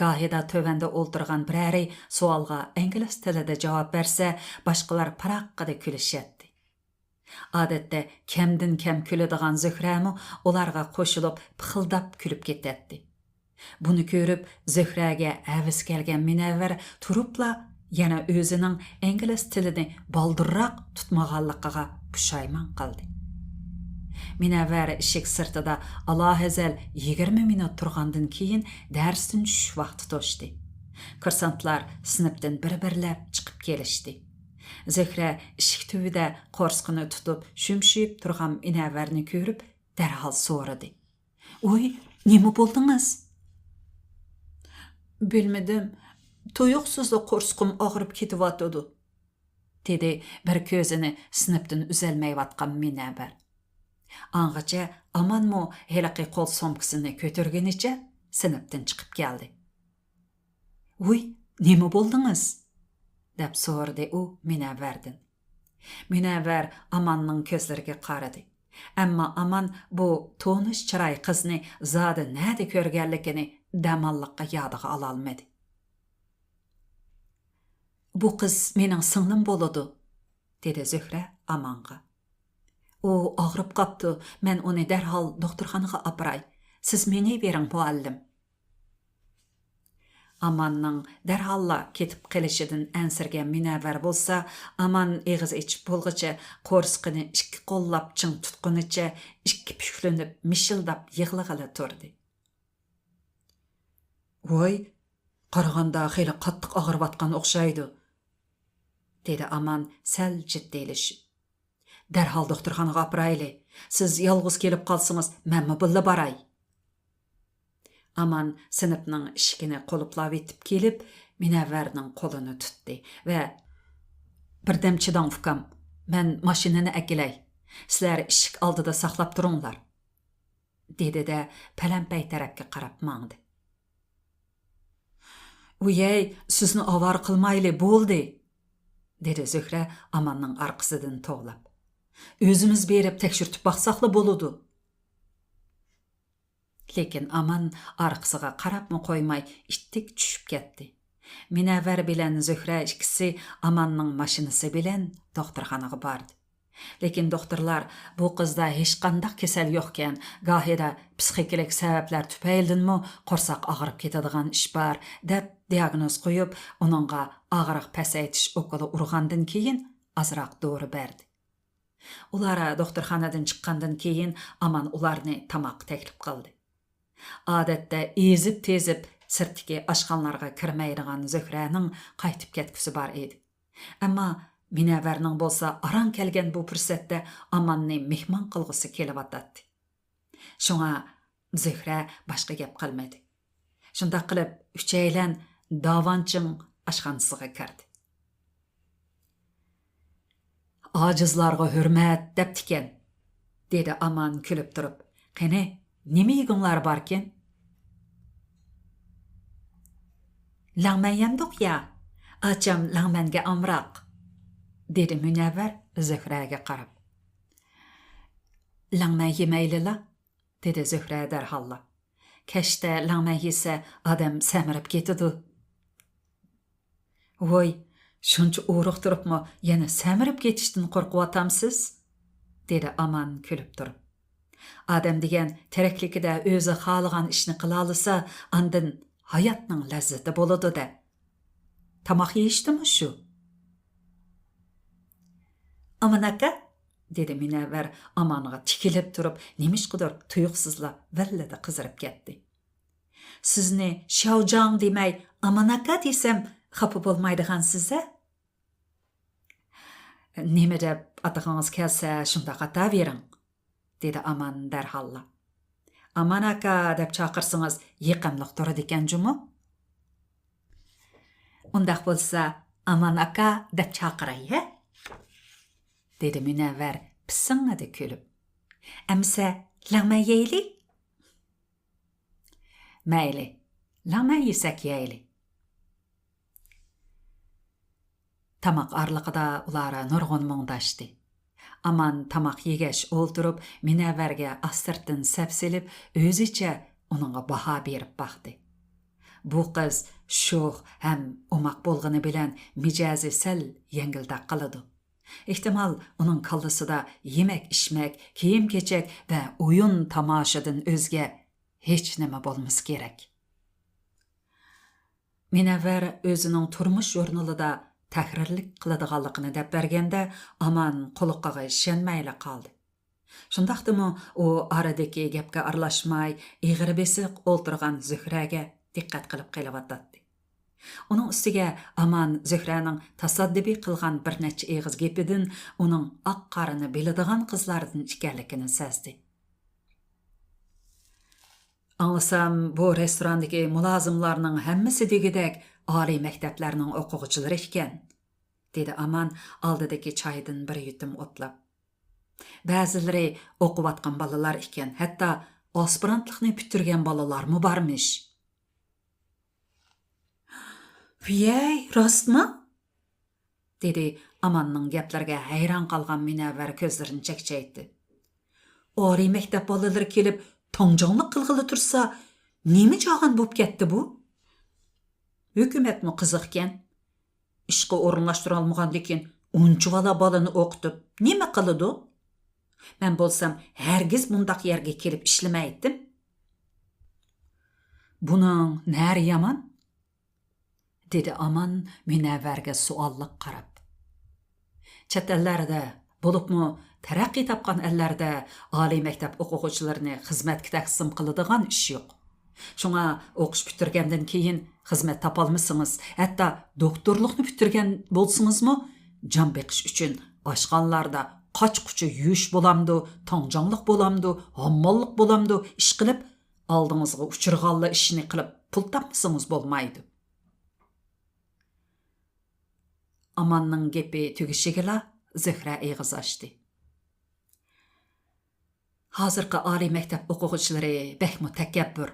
گاھىدا تۆۋەندە ئولتۇرغان بىرەرى سوئالغا ئىنگلىز تىلىدا جاۋاب بەرسە، باشقىلار پىراققىدە كۈلۈشەتتى. ئادەتتە كەمدىن كەم كۈلىدىغان زۆھرەمۇ ئۇلارغا قوشۇلۇپ پىخىلداپ كۈلۈپ كېتەتتى. بۇنى كۆرۈپ زۆھرەگە ھەۋىسى كەلگەن مىنەۋەر تۇرۇپلا يەنە ئۆزىنىڭ ئىنگلىز تىلىنى بالدۇرراق تۇتمىغانلىقىغا پۇشايمان قىلدى. مىنەۋەر ئىشىك سىرتىدا ئالاھەزەل يىگىرمە مىنۇت تۇرغاندىن كېيىن دەرستىن چۈشۈش ۋاقتى توشتى. كۇرسانتلار سىنىپتىن بىر-بىرلەپ چىقىپ كېلىشتى. زۆھرە ئىشىك تۈۋىدە قورسىقىنى تۇتۇپ شۈمشىيىپ تۇرغان مىنەۋەرنى كۆرۈپ دەرھال سورىدى. «ۋوي، نېمە بولدىڭىز؟» «بىلمىدىم، تۇيۇقسىزلا قورسىقىم ئاغرىپ كېتىۋاتىدۇ»، دېدى بىر كۆزىنى سىنىپتىن ئۈزەلمەيۋاتقان مىنەۋەر. ئاڭغىچە ئامانمۇ ھېلىقى قول سومكىسىنى كۆتۈرگىنىچە سىنىپتىن چىقىپ كەلدى. «ۋوي، نېمە بولدىڭىز؟» دەپ سورىدى ئۇ مىنەۋەردىن. مىنەۋەر ئاماننىڭ كۆزلىرىگە قارىدى. ئەمما ئامان بۇ تونۇش چىراي قىزنى زادى نەدە كۆرگەنلىكىنى دەماللىققا يادىغا ئالالمىدى. «بۇ قىز مېنىڭ سىڭلىم بولىدۇ»، دېدى زۆھرە ئامانغا. «ئۇ ئاغرىپ قاپتۇ، مەن ئۇنى دەرھال دوختۇرخانىغا ئاپىراي. سىز مېڭىۋېرىڭ، مۇئەللىم.» ئاماننىڭ دەرھاللا كېتىپ قېلىشىدىن ئەنسىرىگەن مىنەۋەر بولسا، ئامان ئېغىز ئېچىپ بولغۇچە قورسىقىنى ئىككى قوللاپ چىڭ تۇتقىنىچە ئىككى پۈكلىنىپ مىشىلداپ يىغلىغىلى تۇردى. «ۋاي، قارىغاندا خېلى قاتتىق ئاغرىۋاتقان ئوخشايدۇ»، دېدى ئامان سەل جىددىيلىشىپ. «دەرھال دوختۇرخانىغا ئاپىرايلى. سىز يالغۇز كېلىپ قالسىڭىز، مەنمۇ بىللە باراي.» ئامان سىنىپنىڭ ئىشىكىنى قۇلۇپلاۋېتىپ كېلىپ، مىنەۋەرنىڭ قولىنى تۇتتى ۋە «بىردەم چىداڭ، ئۇكام، مەن ماشىنىنى ئەكېلەي. سىلەر ئىشىك ئالدىدا ساقلاپ تۇرۇڭلار.» دېدى-دە، پەلەمپەي تەرەپكە قاراپ ماڭدى. «ۋىيەي، سىزنى ئاۋارە قىلمايلى، بولدى!» دېدى زۆھرە ئاماننىڭ ئارقىسىدىن توۋلاپ. «ئۆزىمىز بېرىپ تەكشۈرتۈپ باقساقلا بولىدۇ.» لېكىن ئامان ئارقىسىغا قاراپمۇ قويماي ئىتتىك چۈشۈپ كەتتى. مىنەۋەر بىلەن زۆھرە ئىككىسى ئاماننىڭ ماشىنىسى بىلەن دوختۇرخانىغا باردى. لېكىن دوختۇرلار، «بۇ قىزدا ھېچقانداق كېسەل يوقكەن، گاھىدا پسىخىكىلىق سەۋەبلەر تۈپەيلىدىنمۇ قورساق ئاغرىپ كېتىدىغان ئىش بار» دەپ دىياگنوز قويۇپ، ئۇنىڭغا ئاغرىق پەسەيتىش ئوكۇلى ئۇرغاندىن كېيىن ئازراق دورا بەردى. ئۇلار دوختۇرخانىدىن چىققاندىن كېيىن ئامان ئۇلارنى تاماققا تەكلىپ قىلدى. ئادەتتە ئېزىپ-تېزىپ سىرتتىكى ئاشخانىلارغا كىرمەيدىغان زۆھرەنىڭ قايتىپ كەتكۈسى بار ئىدى. ئەمما مىنەۋەرنىڭ بولسا ئاران كەلگەن بۇ پۇرسەتتە ئاماننى مېھمان قىلغۇسى كېلىۋاتاتتى. شۇڭا زۆھرە باشقا گەپ قىلمىدى. شۇنداق قىلىپ، ئۈچەيلەن داۋانچىڭ ئاشخانىسىغا كىردى. «ئاجىزلارغا ھۆرمەت دەپتىكەن»، دېدى ئامان كۈلۈپ تۇرۇپ. «قېنى، نېمە يېگۈڭلار باركىن؟ لەڭمەن يەمدۇق يا، ئاچام لەڭمەنگە ئامراق، دېدى مۇنەۋۋەر زۆھرەگە قاراپ. لەڭمەن يېمەيلىلا، دېدى زۆھرە دەرھاللا. كەچتە لەڭمەن يېسە ئادەم سەمرىپ كېتىدۇ. ۋوي، شۇنچە ئورۇق تۇرۇپمۇ يەنە سەمرىپ كېتىشتىن قورقۇۋاتامسىز؟ دېدى ئامان كۈلۈپ تۇرۇپ. ئادەم دېگەن تىرىكلىكىدە ئۆزى خالىغان ئىشنى قىلالىسا، ئاندىن ھاياتنىڭ لەززىتى بولىدۇ-دە. تاماق يېيىشتىمۇ شۇ. ئامان ئاكا، دېدى مۇنەۋۋەر ئامانغا تىكىلىپ تۇرۇپ، نېمىشقىدۇر تۇيۇقسىزلا ۋەللىدە قىزىرىپ كەتتى. سىزنى شياۋجاڭ دېمەي، ئامان ئاكا دېسەم، خاپا بولمايدىغانسىز-ھە؟ نېمە دەپ ئاتىغىڭىز كەلسە، شۇنداق ئاتاۋېرىڭ، دېدى ئامان دەرھاللا. ئامان ئاكا دەپ چاقىرسىڭىز، يېقىملىق تۇرىدىكەن جۇمۇ. ئۇنداق بولسا، ئامان ئاكا دەپ چاقىراي-ھە؟ دېدى مۇنەۋۋەر پىسىڭڭىدە كۈلۈپ. ئەمىسە، لەڭمەن يەيلى؟ مەيلى، لەڭمەن يېسەك يەيلى. تاماق ئارىلىقىدا ئۇلار نۇرغۇن مۇڭداشتى. ئامان تاماق يېگەچ ئولتۇرۇپ، مۇنەۋۋەرگە ئاستىرتىن سەپ سېلىپ، ئۆزىچە ئۇنىڭغا باھا بېرىپ باقتى. بۇ قىز شوخ ھەم ئوماق بولغىنى بىلەن مىجەزى سەل يەڭگىلدەك قىلىدۇ. ئېھتىمال، ئۇنىڭ كاللىسىدا يېمەك-ئىچمەك، كىيىم-كېچەك ۋە ئويۇن-تاماشىدىن ئۆزگە ھېچنېمە بولمىسا كېرەك. مۇنەۋۋەر ئۆزىنىڭ تۇرمۇش ژۇرنىلىدا تەھرىرلىك قىلىدىغانلىقىنى دەپ بەرگەندە، ئامان قۇلىقىغا ئىشەنمەيلا قالدى. شۇنداقتىمۇ ئۇ ئارىدىكى گەپكە ئارىلاشماي، ئېغىر بېسىق ئولتۇرغان زۆھرەگە دىققەت قىلىپ قېلىۋاتاتتى. ئۇنىڭ ئۈستىگە ئامان زۆھرەنىڭ تاسادىپىي قىلغان بىر نەچچە ئېغىز گېپىدىن ئۇنىڭ ئاق-قارىنى بىلىدىغان قىزلاردىن ئىكەنلىكىنى سەزدى. ئاڭلىسام، بۇ رېستوراندىكى مۇلازىملارنىڭ ھەممىسى دېگۈدەك ئالىي مەكتەپلەرنىڭ ئوقۇغۇچىلىرى ئىكەن، دېدى ئامان ئالدىدىكى چايدىن بىر يۇتۇم ئوتلاپ. بەزىلىرى ئوقۇۋاتقان بالىلار ئىكەن، ھەتتا ئاسپىرانتلىقنى پۈتتۈرگەن بالىلارمۇ بارمىش. ۋىيەي، راستمۇ؟ دېدى ئاماننىڭ گەپلىرىگە ھەيران قالغان مۇنەۋۋەر كۆزلىرىنى چەكچەيتتى. ئالىي مەكتەپ بالىلىرى كېلىپ تاڭجاڭلىق قىلغىلى تۇرسا، نېمە جاھان بوپ كەتتى بۇ؟ ھۆكۈمەتمۇ قىزىقكەن. ئىشقا ئورۇنلاشتۇرالمىغاندىكىن ئۇنچىۋالا بالىنى ئوقۇتۇپ نېمە قىلىدۇ؟ مەن بولسام ھەرگىز مۇنداق يەرگە كېلىپ ئىشلىمەيتتىم. بۇنىڭ نەرى يامان؟ دېدى ئامان مۇنەۋۋەرگە سوئاللىق قاراپ. چەت ئەللەردە، بولۇپمۇ تەرەققىي تاپقان ئەللەردە ئالىي مەكتەپ ئوقۇغۇچىلىرىنى خىزمەتكە تەقسىم قىلىدىغان ئىش يوق. شۇڭا ئوقۇش پۈتتۈرگەندىن كېيىن خىزمەت تاپالمىسىڭىز، ھەتتا دوكتورلۇقنى پۈتتۈرگەن بولسىڭىزمۇ، جان بېقىش ئۈچۈن ئاشخانىلاردا قاچا-قۇچا يۇيۇش بولامدۇ، تاڭجاڭلىق بولامدۇ، ھامماللىق بولامدۇ، ئىشقىلىپ، ئالدىڭىزغا ئۇچرىغانلا ئىشنى قىلىپ پۇل تاپمىسىڭىز بولمايدۇ. ئاماننىڭ گېپى تۈگىشىگىلا زۆھرە ئېغىز ئاچتى. ھازىرقى ئالىي مەكتەپ ئوقۇغۇچىلىرى بەكمۇ تەكەببۇر.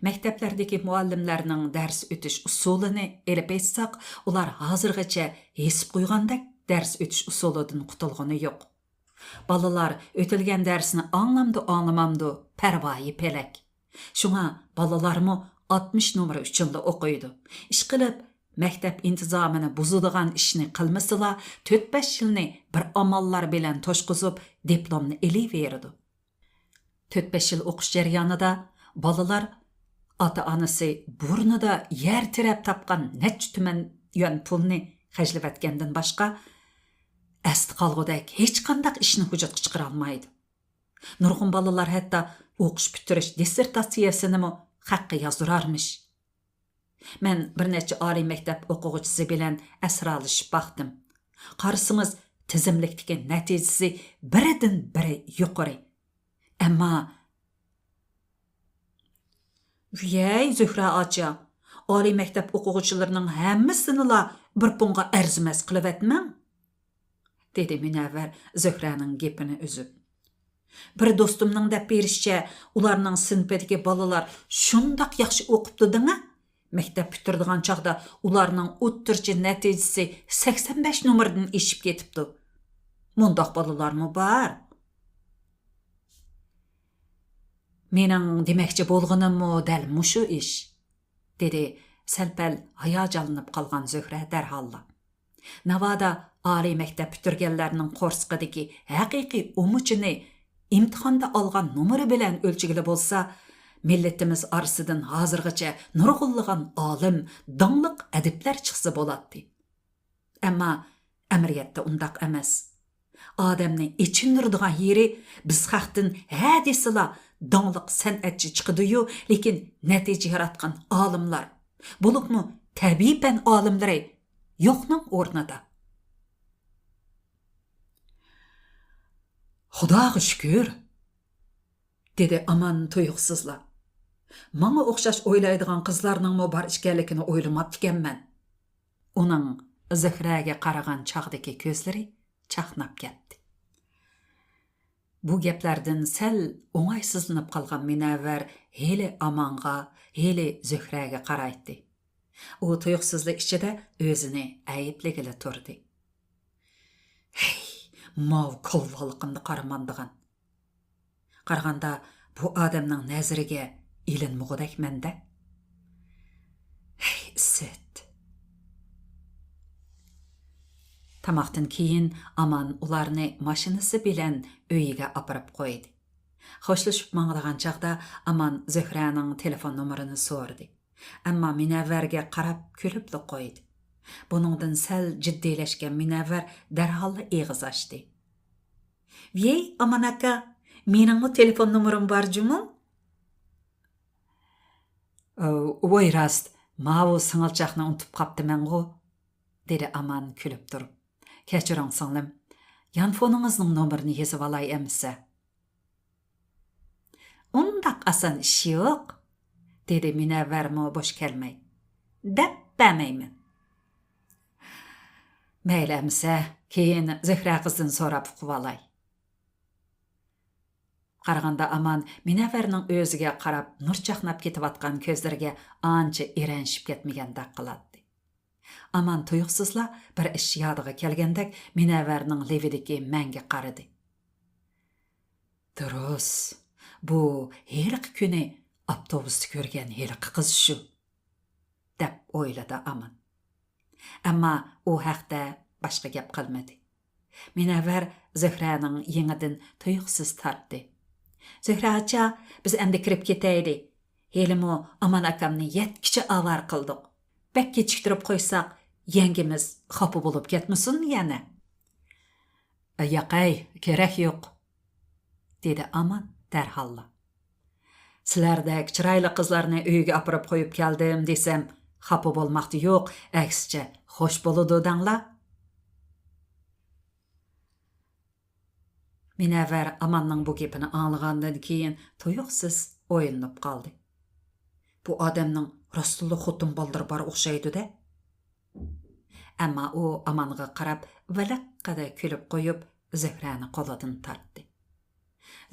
مەكتەپلەردىكى مۇئەللىملەرنىڭ دەرس ئۆتۈش ئۇسۇلىنى ئېلىپ ئېيتساق، ئۇلار ھازىرغىچە ھېسىپ قويغاندەك دەرس ئۆتۈش ئۇسۇلىدىن قۇتۇلغىنى يوق. بالىلار ئۆتۈلگەن دەرسنى ئاڭلامدۇ، ئاڭلىمامدۇ، پەرۋايى پەلەك. شۇڭا بالىلارمۇ ئاتمىش نومۇر ئۈچۈنلا ئوقۇيدۇ. ئىشقىلىپ، مەكتەپ ئىنتىزامىنى بۇزىدىغان ئىشنى قىلمىسىلا، تۆت-بەش يىلنى بىر ئاماللار بىلەن توشقۇزۇپ، دىپلومنى ئېلىۋېرىدۇ. تۆت-بەش يىل ئوقۇش جەريانىدا بالىلار ئاتا-ئانىسى بۇرنىدا يەر تىرەپ تاپقان نەچچە تۈمەن يۈەن پۇلنى خەجلىۋەتكەندىن باشقا، ئەستە قالغۇدەك ھېچقانداق ئىشنى ۋۇجۇدقا چىقىرالمايدۇ. نۇرغۇن بالىلار ھەتتا ئوقۇش پۈتتۈرۈش دىسسېرتاتسىيەسىنىمۇ خەققە يازدۇرارمىش. مەن بىر نەچچە ئالىي مەكتەپ ئوقۇغۇچىسى بىلەن ئەسرالىشىپ باقتىم. قارىسىڭىز، تىزىملىكتىكى نەتىجىسى بىرىدىن بىرى يۇقىرى. ئەمما، ۋىيەي، زۆھرە ئاچا، ئالىي مەكتەپ ئوقۇغۇچىلىرىنىڭ ھەممىسىنىلا بىر پۇڭغا ئەرزىمەس قىلىۋەتمەڭ، دېدى مۇنەۋۋەر زۆھرەنىڭ گېپىنى ئۈزۈپ. بىر دوستۇمنىڭ دەپ بېرىشىچە، ئۇلارنىڭ سىنىپىدىكى بالىلار شۇنداق ياخشى ئوقۇپتۇ دەڭە. مەكتەپ پۈتتۈرىدىغان چاغدا ئۇلارنىڭ ئوتتۇرىچە نەتىجىسى سەكسەن بەش نومۇردىن ئېشىپ كېتىپتۇ. مۇنداق بالىلارمۇ بار. مېنىڭ دېمەكچى بولغىنىممۇ دەل مۇشۇ ئىش، دېدى سەل-پەل ھاياجانلىنىپ قالغان زۆھرە دەرھاللا. ناۋادا ئالىي مەكتەپ پۈتتۈرگەنلەرنىڭ قورسىقىدىكى ھەقىقىي ئۇمۇچىنى ئىمتىھاندا ئالغان نومۇرى بىلەن ئۆلچىگىلى بولسا، مىللىتىمىز ئارىسىدىن ھازىرغىچە نۇرغۇنلىغان ئالىم، داڭلىق ئەدىبلەر چىقسا بولاتتى. ئەمما ئەمەلىيەتتە ئۇنداق ئەمەس. ئادەمنى ئېچىندۇرىدىغان يېرى، بىز خەقتىن ھە دېسىلا داڭلىق سەنئەتچى چىقىدۇ-يۇ، لېكىن نەتىجە ياراتقان ئالىملار، بولۇپمۇ تەبىئىي پەن ئالىملىرى يوقنىڭ ئورنىدا. خۇداغا شۈكۈر، دېدى ئامان تۇيۇقسىزلا. ماڭا ئوخشاش ئويلايدىغان قىزلارنىڭمۇ بار ئىكەنلىكىنى ئويلىماپتىكەنمەن. ئۇنىڭ زۆھرەگە قارىغان چاغدىكى كۆزلىرى چاقناپ كەتتى. بۇ گەپلەردىن سەل ئوڭايسىزلىنىپ قالغان مۇنەۋۋەر ھېلى ئامانغا، ھېلى زۆھرەگە قارايتتى. ئۇ تۇيۇقسىزلا ئىچىدە ئۆزىنى ئەيىبلىگىلى تۇردى. ھەي، ماۋۇ كالۋالىقىمنى قارىماندىغان. قارىغاندا بۇ ئادەمنىڭ نەزىرىگە ئىلىنمىغۇدەكمەن-دە. ھەي، ئىسىت. تاماقتىن كېيىن ئامان ئۇلارنى ماشىنىسى بىلەن ئۆيىگە ئاپىرىپ قويدى. خوشلىشىپ ماڭىدىغان چاغدا ئامان زۆھرەنىڭ تېلېفون نومۇرىنى سورىدى. ئەمما مۇنەۋۋەرگە قاراپ كۈلۈپلا قويدى. بۇنىڭدىن سەل جىددىيلەشكەن مۇنەۋۋەر دەرھاللا ئېغىز ئاچتى. ۋىي، ئامان ئاكا، مېنىڭمۇ تېلېفون نومۇرۇم بار جۇمۇ؟ ئاۋ، ۋاي راست، ماۋۇ سىڭىلچاقنى ئۇنتۇپ قاپتىمەنغۇ، دېدى ئامان كۈلۈپ تۇرۇپ. كەچۈرۈڭ سىڭلىم، يانفونىڭىزنىڭ نومۇرىنى يېزىۋالاي ئەمىسە. ئۇنداق ئاسان ئىش يوق، دېدى مۇنەۋۋەرمۇ بوش كەلمەي. دەپ بەرمەيمەن. مەيلى ئەمىسە، كېيىن زۆھرە قىزدىن سوراپ ئۇقۇۋالاي. قارىغاندا ئامان مۇنەۋۋەرنىڭ ئۆزىگە قاراپ نۇر چاقناپ كېتىۋاتقان كۆزلىرىگە ئانچە ئىرەنشىپ كەتمىگەندەك قىلاتتى. ئامان تۇيۇقسىزلا بىر ئىش يادىغا كەلگەندەك مۇنەۋۋەرنىڭ لېۋىدىكى مەڭگە قارىدى. دۇرۇس، بۇ ھېلىقى كۈنى ئاپتوبۇستا كۆرگەن ھېلىقى قىز شۇ، دەپ ئويلىدى ئامان. ئەمما ئۇ ھەقتە باشقا گەپ قىلمىدى. مۇنەۋۋەر زۆھرەنىڭ يېڭىدىن تۇيۇقسىز تارتتى. زۆھرە ئاچا، بىز ئەمدى كىرىپ كېتەيلى. ھېلىمۇ ئامان ئاكامنى يەتكىچە ئاۋارە قىلدۇق. بەك كېچىكتۈرۈپ قويساق، يەڭگىمىز خاپا بولۇپ كەتمىسۇن يەنە. ياقەي، كېرەك يوق، دېدى ئامان دەرھاللا. سىلەردەك چىرايلىق قىزلارنى ئۆيگە ئاپىرىپ قويۇپ كەلدىم دېسەم، خاپا بولماقتا يوق، ئەكسىچە خوش بولىدۇ دەڭلار. مۇنەۋۋەر ئاماننىڭ بۇ گېپىنى ئاڭلىغاندىن كېيىن تۇيۇقسىز ئويلىنىپ قالدى. بۇ ئادەمنىڭ راستتىنلا خوتۇن بالىلىرى بار ئوخشايدۇ-دە. ئەمما ئۇ ئامانغا قاراپ ۋىلىققىدە كۈلۈپ قويۇپ، زۆھرەنى قولىدىن تارتتى.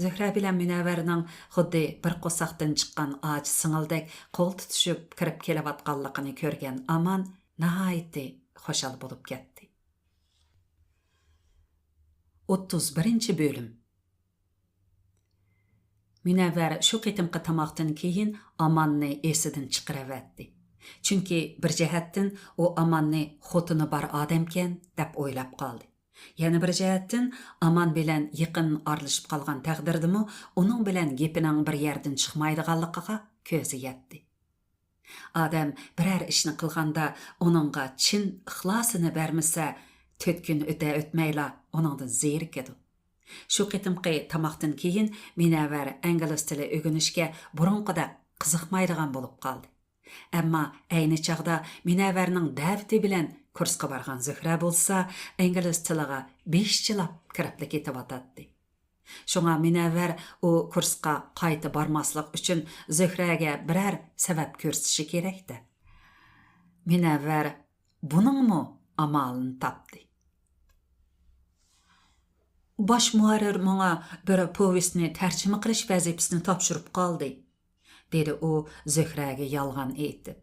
زۆھرە بىلەن مۇنەۋۋەرنىڭ خۇددى بىر قورساقتىن چىققان ئاچا سىڭىلدەك قول تۇتۇشۇپ كىرىپ كېلىۋاتقانلىقىنى كۆرگەن ئامان ناھايىتى خۇشال بولۇپ كەتتى. ئوتتۇز بىرىنچى بۆلۈم. مۇنەۋۋەر شۇ قېتىمقى تاماقتىن كېيىن ئاماننى ئېسىدىن چىقىرىۋەتتى. چۈنكى بىر جەھەتتىن ئۇ ئاماننى خوتۇنى بار ئادەمكەن دەپ ئويلاپ قالدى. يەنە بىر جەھەتتىن ئامان بىلەن يېقىن ئارىلىشىپ قالغان تەقدىردىمۇ ئۇنىڭ بىلەن گېپىنىڭ بىر يەردىن چىقمايدىغانلىقىغا كۆزى يەتتى. ئادەم بىرەر ئىشنى قىلغاندا ئۇنىڭغا چىن ئىخلاسىنى بەرمىسە، تۆت كۈن ئۆتە ئۆتمەيلا ئۇنىڭدىن زېرىكىدۇ. شۇ قېتىمقى تاماقتىن كېيىن مۇنەۋۋەر ئىنگلىز تىلى ئۆگىنىشكە بۇرۇنقىدەك قىزىقمايدىغان بولۇپ قالدى. ئەمما ئەينى چاغدا مۇنەۋۋەرنىڭ دەۋىتى بىلەن كۇرسقا بارغان زۆھرە بولسا ئىنگلىز تىلىغا بېشىچىلاپ كىرىپلا كېتىۋاتاتتى. شۇڭا مۇنەۋۋەر ئۇ كۇرسقا قايتا بارماسلىق ئۈچۈن زۆھرەگە بىرەر سەۋەب كۆرسىتىشى كېرەك-دە. مۇنەۋۋەر بۇنىڭمۇ ئامالىنى تاپتى. باش مۇھەررىر ماڭا بىر پوۋېستنى تەرجىمە قىلىش ۋەزىپىسىنى تاپشۇرۇپ قالدى، دېدى ئۇ زۆھرەگە يالغان ئېيتىپ.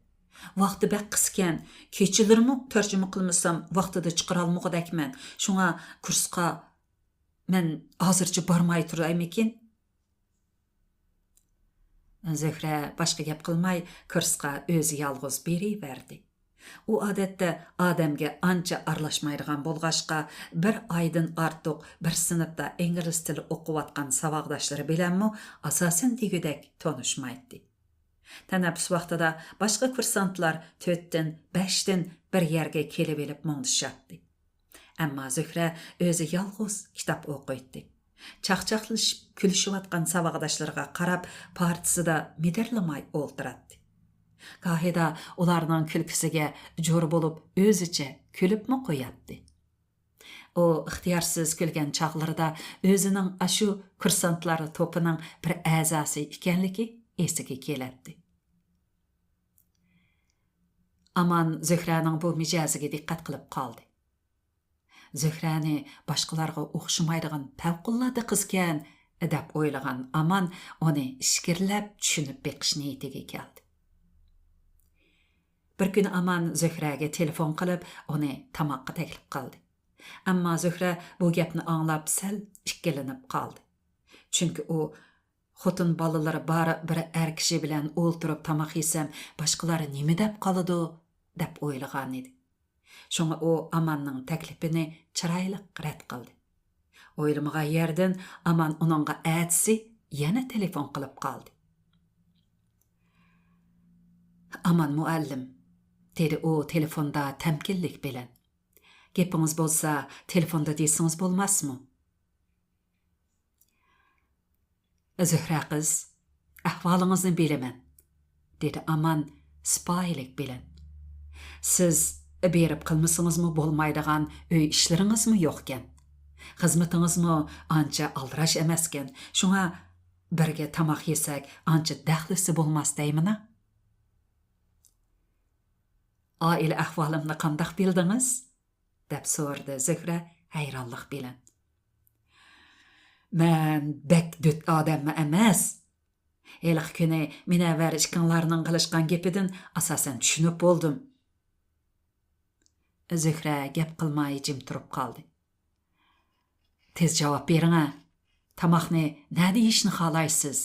ۋاقتى بەك قىسكەن، كېچىلىرىمۇ تەرجىمە قىلمىسام ۋاقتىدا چىقىرالمىغۇدەكمەن. شۇڭا كۇرسقا مەن ھازىرچە بارماي تۇرايمىكىن؟ زۆھرە باشقا گەپ قىلماي، كۇرسقا ئۆزى يالغۇز بېرىۋەردى. ئۇ ئادەتتە ئادەمگە ئانچە ئارىلاشمايدىغان بولغاچقا، بىر ئايدىن ئارتۇق بىر سىنىپتا ئىنگلىز تىلى ئوقۇۋاتقان ساۋاقداشلىرى بىلەنمۇ ئاساسەن دېگۈدەك تونۇشمايتتى. تەنەپپۇس ۋاقتىدا باشقا كۇرسانتلار تۆتتىن، بەشتىن بىر يەرگە كېلىۋېلىپ مۇڭدىشاتتى. ئەمما زۆھرە ئۆزى يالغۇز كىتاب ئوقۇيتتى. چاقچاقلىشىپ كۈلۈشۈۋاتقان ساۋاقداشلىرىغا قاراپ، پارتىسىدا مىدىرلىماي ئولتۇراتتى. گاھىدا ئۇلارنىڭ كۈلكىسىگە جور بولۇپ، ئۆزىچە كۈلۈپمۇ قوياتتى. ئۇ ئىختىيارسىز كۈلگەن چاغلىرىدا ئۆزىنىڭ ئاشۇ كۇرسانتلار توپىنىڭ بىر ئەزاسى ئىكەنلىكى ئېسىگە كېلەتتى. ئامان زۆھرەنىڭ بۇ مىجەزىگە دىققەت قىلىپ قالدى. زۆھرەنى باشقىلارغا ئوخشىمايدىغان پەۋقۇلئاددە قىزكەن، دەپ ئويلىغان ئامان ئۇنى ئىچكىرىلەپ چۈشىنىپ بېقىش نىيىتىگە كەلدى. بىر كۈنى ئامان زۆھرەگە تېلېفون قىلىپ، ئۇنى تاماققا تەكلىپ قىلدى. ئەمما زۆھرە بۇ گەپنى ئاڭلاپ سەل ئىككىلىنىپ قالدى. چۈنكى ئۇ، «خوتۇن بالىلىرى بار بىر ئەر كىشى بىلەن ئولتۇرۇپ تاماق يېسەم، باشقىلار نېمە دەپ قالىدۇ؟» دەپ ئويلىغانىدى. شۇڭا ئۇ ئاماننىڭ تەكلىپىنى چىرايلىق رەت قىلدى. ئويلىمىغان يەردىن ئامان ئۇنىڭغا ئەتىسى يەنە تېلېفون قىلىپ قالدى. «ئامان مۇئەللىم»، دېدى ئۇ تېلېفوندا تەمكىنلىك بىلەن. «گېپىڭىز بولسا، تېلېفوندا دېسىڭىز بولماسمۇ؟» «زۆھرە قىز، ئەھۋالىڭىزنى بىلىمەن»، دېدى ئامان سىپايىلىك بىلەن. «سىز بېرىپ قىلمىسىڭىزمۇ بولمايدىغان ئۆي ئىشلىرىڭىزمۇ يوقكەن. خىزمىتىڭىزمۇ ئانچە ئالدىراش ئەمەسكەن. شۇڭا بىرگە تاماق يېسەك ئانچە دەخلىسى بولماس دەيمىنا؟» «ئائىلە ئەھۋالىمنى قانداق بىلدىڭىز؟» دەپ سورىدى زۆھرە ھەيرانلىق بىلەن. «مەن بەك دۆت ئادەممۇ ئەمەس. ھېلىقى كۈنى مۇنەۋۋەر ئىككىڭلارنىڭ قىلىشقان گېپىدىن ئاساسەن چۈشىنىپ بولدۇم.» زۆھرە گەپ قىلماي جىم تۇرۇپ قالدى. «تېز جاۋاب بېرىڭە. تاماقنى نەدە يېيىشنى خالايسىز؟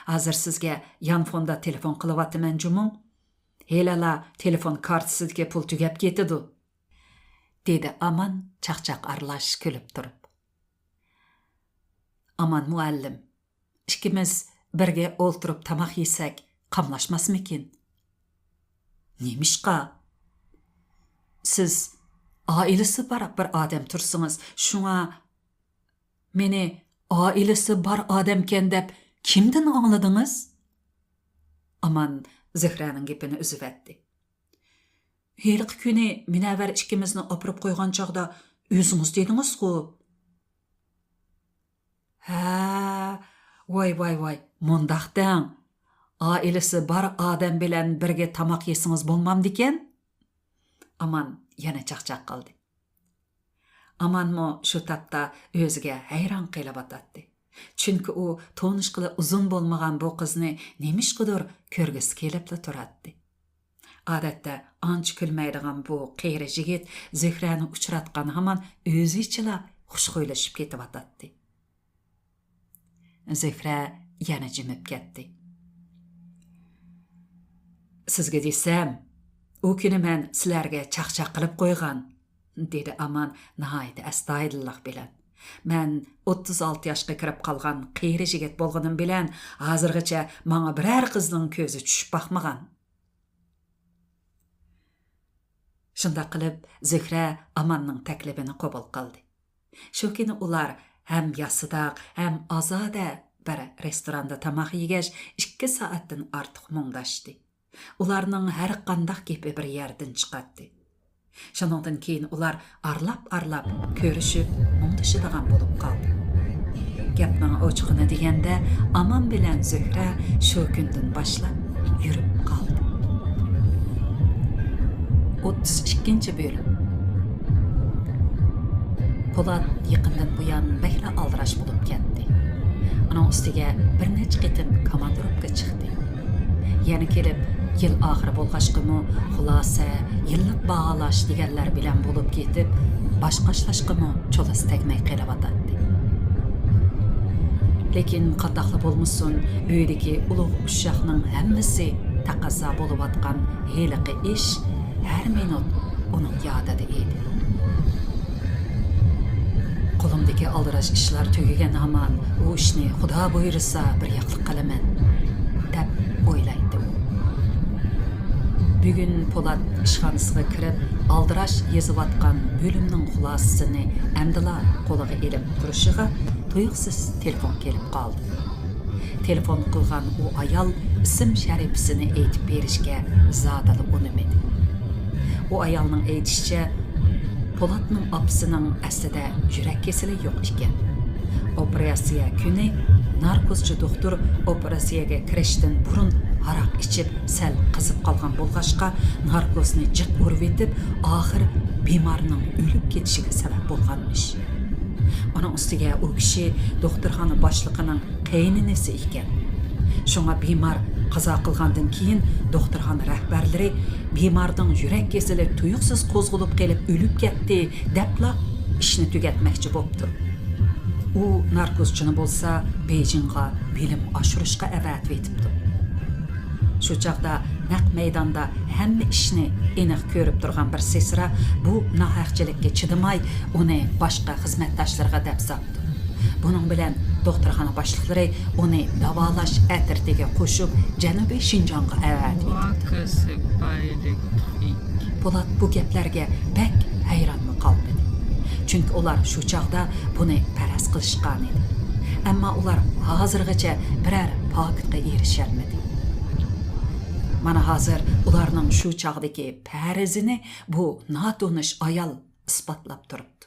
ھازىر سىزگە يانفوندا تېلېفون قىلىۋاتىمەن جۇمۇ. ھېلىلا تېلېفون كارتىسىدىكى پۇل تۈگەپ كېتىدۇ»، دېدى ئامان چاقچاق ئارىلاش كۈلۈپ تۇرۇپ. «ئامان مۇئەللىم، ئىككىمىز بىرگە ئولتۇرۇپ تاماق يېسەك قاملاشماسمىكىن؟» «نېمىشقا؟» «سىز ئائىلىسى بار بىر ئادەم تۇرسىڭىز، شۇڭا...» «مېنى ئائىلىسى بار ئادەمكەن دەپ كىمدىن ئاڭلىدىڭىز؟» ئامان زۆھرەنىڭ گېپىنى ئۈزۈۋەتتى. «ھېلىقى كۈنى مۇنەۋۋەر ئىككىمىزنى ئاپىرىپ قويغان چاغدا ئۆزىڭىز دېدىڭىزغۇ؟» «ھە، ۋاي، ۋاي، ۋاي، مۇنداق دەڭ. ئائىلىسى بار ئادەم بىلەن بىرگە تاماق يېسىڭىز بولمامدىكەن؟» ئامان يەنە چاقچاق قىلدى. ئامانمۇ شۇ تاپتا ئۆزىگە ھەيران قېلىۋاتاتتى. چۈنكى ئۇ تونۇشقىلى ئۇزۇن بولمىغان بۇ قىزنى نېمىشقىدۇر كۆرگۈسى كېلىپلا تۇراتتى. ئادەتتە ئانچە كۈلمەيدىغان بۇ قېرى يىگىت زۆھرەنى ئۇچراتقان ھامان ئۆزىچىلا خۇشخۇيلىشىپ كېتىۋاتاتتى. زۆھرە يەنە جىمىپ كەتتى. «سىزگە دېسەم، ئۇ كۈنى مەن سىلەرگە چاقچاق قىلىپ قويغان»، دېدى ئامان ناھايىتى ئەستايىدىللىق بىلەن. «مەن ئوتتۇز ئالتە ياشقا كىرىپ قالغان قېرى يىگىت بولغىنىم بىلەن، ھازىرغىچە ماڭا بىرەر قىزنىڭ كۆزى چۈشۈپ باقمىغان.» شۇنداق قىلىپ، زۆھرە ئاماننىڭ تەكلىپىنى قوبۇل قىلدى. شۇ كۈنى ئۇلار ھەم ياسىداق، ھەم ئازادە بىر رېستوراندا تاماق يېگەچ، ئىككى سائەتتىن ئارتۇق مۇڭداشتى. ئۇلارنىڭ ھەر قانداق گېپى بىر يەردىن چىقاتتى. شۇنىڭدىن كېيىن ئۇلار ئارىلاپ-ئارىلاپ كۆرۈشۈپ، مۇڭدىشىدىغان بولۇپ قالدى. گەپنىڭ ئوچۇقىنى دېگەندە، ئامان بىلەن زۆھرە شۇ كۈندىن باشلاپ يۈرۈپ قالدى. ئوتتۇز ئىككىنچى بۆلۈم. پولات يېقىندىن بۇيان بەكلا ئالدىراش بولۇپ كەتتى. ئۇنىڭ ئۈستىگە بىر نەچچە قېتىم كاماندىروپكا چىقتى. يەنە كېلىپ، يىل ئاخىرى بولغاچقىمۇ، خۇلاسە، يىللىق باھالاش دېگەنلەر بىلەن بولۇپ كېتىپ، باش قاشلاشقىمۇ چولىسى تەگمەي قېلىۋاتاتتى. لېكىن قانداقلا بولمىسۇن، ئۆيدىكى ئۇلۇغ ئۇششاقنىڭ ھەممىسى تەقەززا بولۇۋاتقان ھېلىقى ئىش ھەر مىنۇت ئۇنىڭ يادىدا ئىدى. «قولۇمدىكى ئالدىراش ئىشلار تۈگىگەن ھامان، ئۇ ئىشنى خۇدا بۇيرۇسا بىر ياقلىق قىلىمەن» دەپ ئويلايتتى ئۇ. بۈگۈن پولات ئىشخانىسىغا كىرىپ، ئالدىراش يېزىۋاتقان بۆلۈمنىڭ خۇلاسىسىنى ئەمدىلا قولىغا ئېلىپ تۇرۇشىغا تۇيۇقسىز تېلېفون كېلىپ قالدى. تېلېفون قىلغان ئۇ ئايال ئىسىم شەرىپىسىنى ئېيتىپ بېرىشكە زادىلا ئۇنىمىدى. ئۇ ئايالنىڭ ئېيتىشىچە، پولاتنىڭ ئاپىسىنىڭ ئەسلىدە يۈرەك كېسىلى يوق ئىكەن. ئوپېراتسىيە كۈنى ناركوزچى دوختۇر ئوپېراتسىيەگە كىرىشتىن بۇرۇن ھاراق ئىچىپ، سەل قىزىپ قالغان بولغاچقا، ناركوزنى جىق ئۇرۇۋېتىپ، ئاخىر بىمارنىڭ ئۆلۈپ كېتىشىگە سەۋەب بولغانمىش. ئۇنىڭ ئۈستىگە ئۇ كىشى دوختۇرخانا باشلىقىنىڭ قېيىنئىنىسى ئىكەن. شۇڭا بىمار قازا قىلغاندىن كېيىن، دوختۇرخانا رەھبەرلىرى بىمارنىڭ يۈرەك كېسىلى تۇيۇقسىز قوزغىلىپ قېلىپ ئۆلۈپ كەتتى، دەپلا ئىشنى تۈگەتمەكچى بوپتۇ. ئۇ ناركوزچىنى بولسا بېيجىڭغا بىلىم ئاشۇرۇشقا ئەۋەتىۋېتىپتۇ. شۇ چاغدا نەق مەيداندا ھەممە ئىشنى ئېنىق كۆرۈپ تۇرغان بىر سېسرا بۇ ناھەقچىلىككە چىدىماي، ئۇنى باشقا خىزمەتداشلىرىغا دەپ ساپتۇ. بۇنىڭ بىلەن دوختۇرخانا باشلىقلىرى ئۇنى داۋالاش ئەترىتىگە قوشۇپ، جەنۇبىي شىنجاڭغا ئەۋەتىۋېتىپتۇ. پولات بۇ گەپلەرگە بەك ھەيرانمۇ قالمىدى. چۈنكى ئۇلار شۇ چاغدا بۇنى پەرەز قىلىشقانىدى. ئەمما ئۇلار ھازىرغىچە بىرەر پاكىتقا ئېرىشەلمىدى. مانا ھازىر ئۇلارنىڭ شۇ چاغدىكى پەرىزىنى بۇ ناتونۇش ئايال ئىسپاتلاپ تۇرۇپتۇ.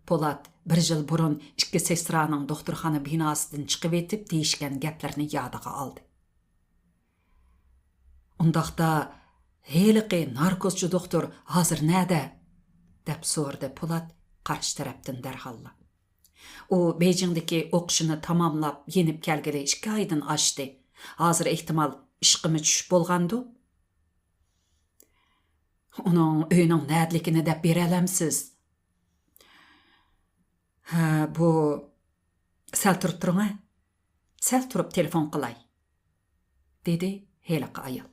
پولات بىر يىل بۇرۇن ئىككى سېسترانىڭ دوختۇرخانا بىناسىدىن چىقىۋېتىپ دېيىشكەن گەپلىرىنى يادىغا ئالدى. «ئۇنداقتا، ھېلىقى ناركوزچى دوختۇر ھازىر نەدە؟» دەپ سورىدى پولات قارشى تەرەپتىن دەرھاللا. «ئۇ بېيجىڭدىكى ئوقۇشىنى تاماملاپ يېنىپ كەلگىلى ئىككى ئايدىن ئاشتى. ھازىر ئېھتىمال ئىشقىمۇ چۈشۈپ بولغاندۇ؟» «ئۇنىڭ ئۆيىنىڭ نەدىلىكىنى دەپ بېرەلەمسىز؟» «ھە، بۇ، سەل تۇرۇپ تۇرۇڭ ھە. سەل تۇرۇپ تېلېفون قىلاي.» دېدى ھېلىقى ئايال.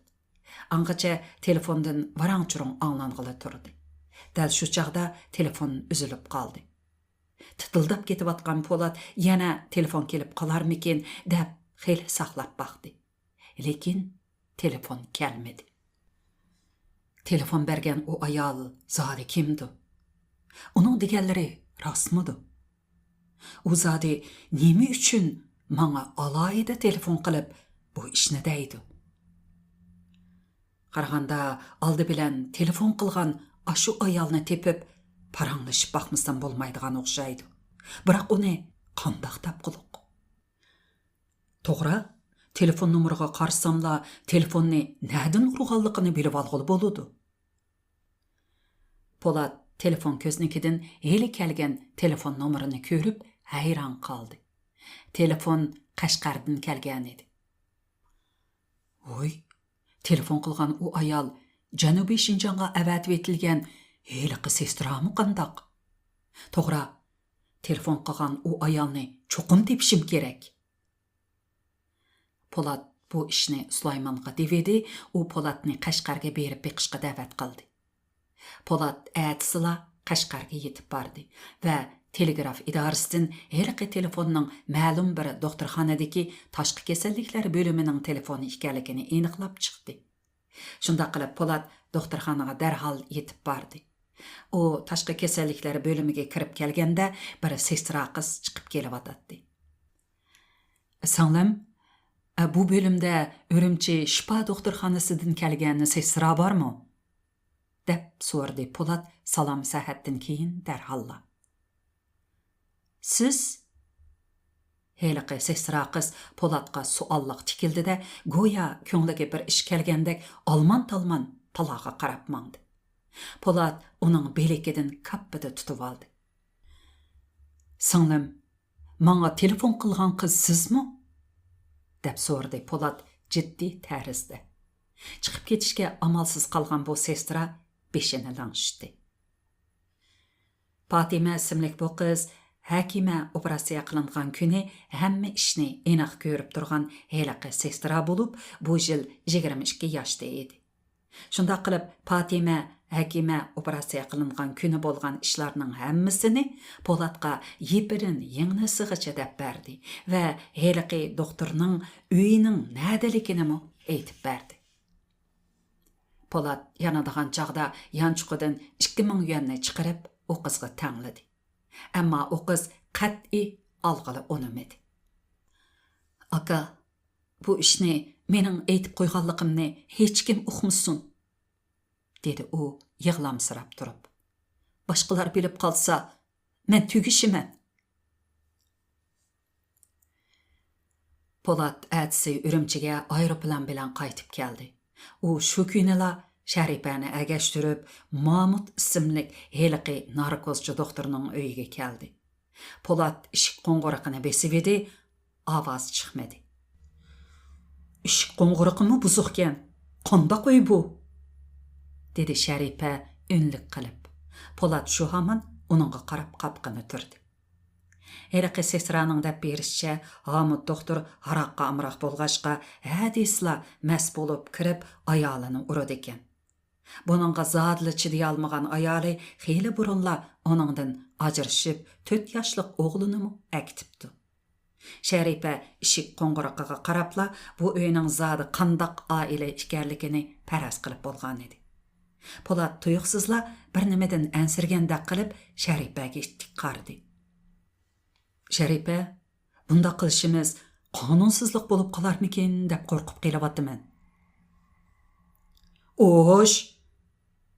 ئاڭغىچە تېلېفوندىن ۋاراڭ-چۇرۇڭ ئاڭلانغىلى تۇردى. دەل شۇ چاغدا تېلېفون ئۈزۈلۈپ قالدى. تىتىلداپ كېتىۋاتقان پولات يەنە تېلېفون كېلىپ قالارمىكىن دەپ خېلى ساقلاپ باقتى. لېكىن تېلېفون كەلمىدى. تېلېفون بەرگەن ئۇ ئايال زادى كىمدۇ؟ ئۇنىڭ دېگەنلىرى راستمىدۇ؟ ئۇ زادى نېمە ئۈچۈن ماڭا ئالاھىدە تېلېفون قىلىپ بۇ ئىشنى دەيدۇ؟ قارىغاندا، ئالدى بىلەن تېلېفون قىلغان ئاشۇ ئايالنى تېپىپ، پاراڭلىشىپ باقمىسام بولمايدىغان ئوخشايدۇ. بىراق ئۇنى قانداق تاپقۇلۇق؟ توغرا، تېلېفون نومۇرىغا قارىساملا، تېلېفوننى نەدىن ئۇرغانلىقىنى بىلىۋالغىلى بولىدۇ. پولات تېلېفون كۆزنىكىدىن ھېلى كەلگەن تېلېفون نومۇرىنى كۆرۈپ ھەيران قالدى. تېلېفون قەشقەردىن كەلگەنىدى. ۋوي، تېلېفون قىلغان ئۇ ئايال جەنۇبىي شىنجاڭغا ئەۋەتىۋېتىلگەن ھېلىقى سېسترامۇ قانداق؟ توغرا، تېلېفون قىلغان ئۇ ئايالنى چوقۇم تېپىشىم كېرەك. پولات بۇ ئىشنى سۇلايمانغا دېۋىدى، ئۇ پولاتنى قەشقەرگە بېرىپ بېقىشقا دەۋەت قىلدى. پولات ئەتىسىلا قەشقەرگە يېتىپ باردى ۋە تېلېگراف ئىدارىسىدىن ھېلىقى تېلېفوننىڭ مەلۇم بىر دوختۇرخانىدىكى تاشقى كېسەللىكلەر بۆلۈمىنىڭ تېلېفونى ئىكەنلىكىنى ئېنىقلاپ چىقتى. شۇنداق قىلىپ، پولات دوختۇرخانىغا دەرھال يېتىپ باردى. ئۇ تاشقى كېسەللىكلەر بۆلۈمىگە كىرىپ كەلگەندە، بىر سېسترا قىز چىقىپ كېلىۋاتاتتى. «سىڭلىم، بۇ بۆلۈمدە ئۈرۈمچى شىپا دوختۇرخانىسىدىن كەلگەن سېسترا بارمۇ؟» دەپ سورىدى پولات سالام سەھەتتىن كېيىن دەرھاللا. «سىز؟» ھېلىقى سېسترا قىز پولاتقا سوئاللىق تىكىلدى-دە، گويا كۆڭلىگە بىر ئىش كەلگەندەك ئالمان-تالمان تالاغا قاراپ ماڭدى. پولات ئۇنىڭ بىلىكىدىن كاپپىدە تۇتۇۋالدى. «سىڭلىم، ماڭا تېلېفون قىلغان قىز سىزمۇ؟» دەپ سورىدى پولات جىددىي تەرزدە. چىقىپ كېتىشكە ئامالسىز قالغان بۇ سېسترا بېشىنى لىڭشىتتى. پاتىمە ئىسىملىك بۇ قىز ھەكىمە ئوپېراتسىيە قىلىنغان كۈنى ھەممە ئىشنى ئېنىق كۆرۈپ تۇرغان ھېلىقى سېسترا بولۇپ، بۇ يىل يىگىرمە ئىككى ياشتا ئىدى. شۇنداق قىلىپ، پاتىمە ھەكىمە ئوپېراتسىيە قىلىنغان كۈنى بولغان ئىشلارنىڭ ھەممىسىنى پولاتقا يىپىدىن يىڭنىسىغىچە دەپ بەردى ۋە ھېلىقى دوختۇرنىڭ ئۆيىنىڭ نەدىلىكىنىمۇ ئېيتىپ بەردى. پولات يانىدىغان چاغدا يانچۇقىدىن ئىككى مىڭ يۈەننى چىقىرىپ، ئۇ قىزغا تەڭلىدى. ئەمما ئۇ قىز قەتئىي ئالغىلى ئۇنىمىدى. «ئاكا، بۇ ئىشنى مېنىڭ ئېيتىپ قويغانلىقىمنى ھېچكىم ئۇقمىسۇن»، دېدى ئۇ يىغلامسىراپ تۇرۇپ. «باشقىلار بىلىپ قالسا، مەن تۈگىشىمەن.» پولات ئەتىسى ئۈرۈمچىگە ئايروپىلان بىلەن قايتىپ كەلدى. ئۇ شۇ كۈنىلا شەرىپەنى ئەگەشتۈرۈپ، مامۇت ئىسىملىك ھېلىقى ناركوزچى دوختۇرنىڭ ئۆيىگە كەلدى. پولات ئىشىك قوڭغۇرىقىنى بېسىۋىدى، ئاۋاز چىقمىدى. «ئىشىك قوڭغۇرىقىمۇ بۇزۇقكەن، قانداق ئۆي بۇ؟» دېدى شەرىپە ئۈنلۈك قىلىپ. پولات شۇ ھامان ئۇنىڭغا قاراپ قاپقىنى تۇردى. ھېلىقى سېسترانىڭ دەپ بېرىشىچە، ھامۇت دوختۇر ھاراققا ئامراق بولغاچقا، ھە دېسىلا مەست بولۇپ كىرىپ، ئايالىنى ئۇرىدىكەن. بۇنىڭغا زادىلا چىدىيالمىغان ئايالى خېلى بۇرۇنلا ئۇنىڭدىن ئاجرىشىپ، تۆت ياشلىق ئوغلىنىمۇ ئەكېتىپتۇ. شەرىپە ئىشىك قوڭغۇرىقىغا قاراپلا بۇ ئۆينىڭ زادى قانداق ئائىلە ئىكەنلىكىنى پەرەز قىلىپ بولغانىدى. پولات تۇيۇقسىزلا بىر نېمىدىن ئەنسىرىگەندەك قىلىپ شەرىپەگە ئىتتىك قارىدى. «شەرىپە، بۇنداق قىلىشىمىز قانۇنسىزلىق بولۇپ قالارمىكىن دەپ قورقۇپ قېلىۋاتىمەن.» «ئوش!»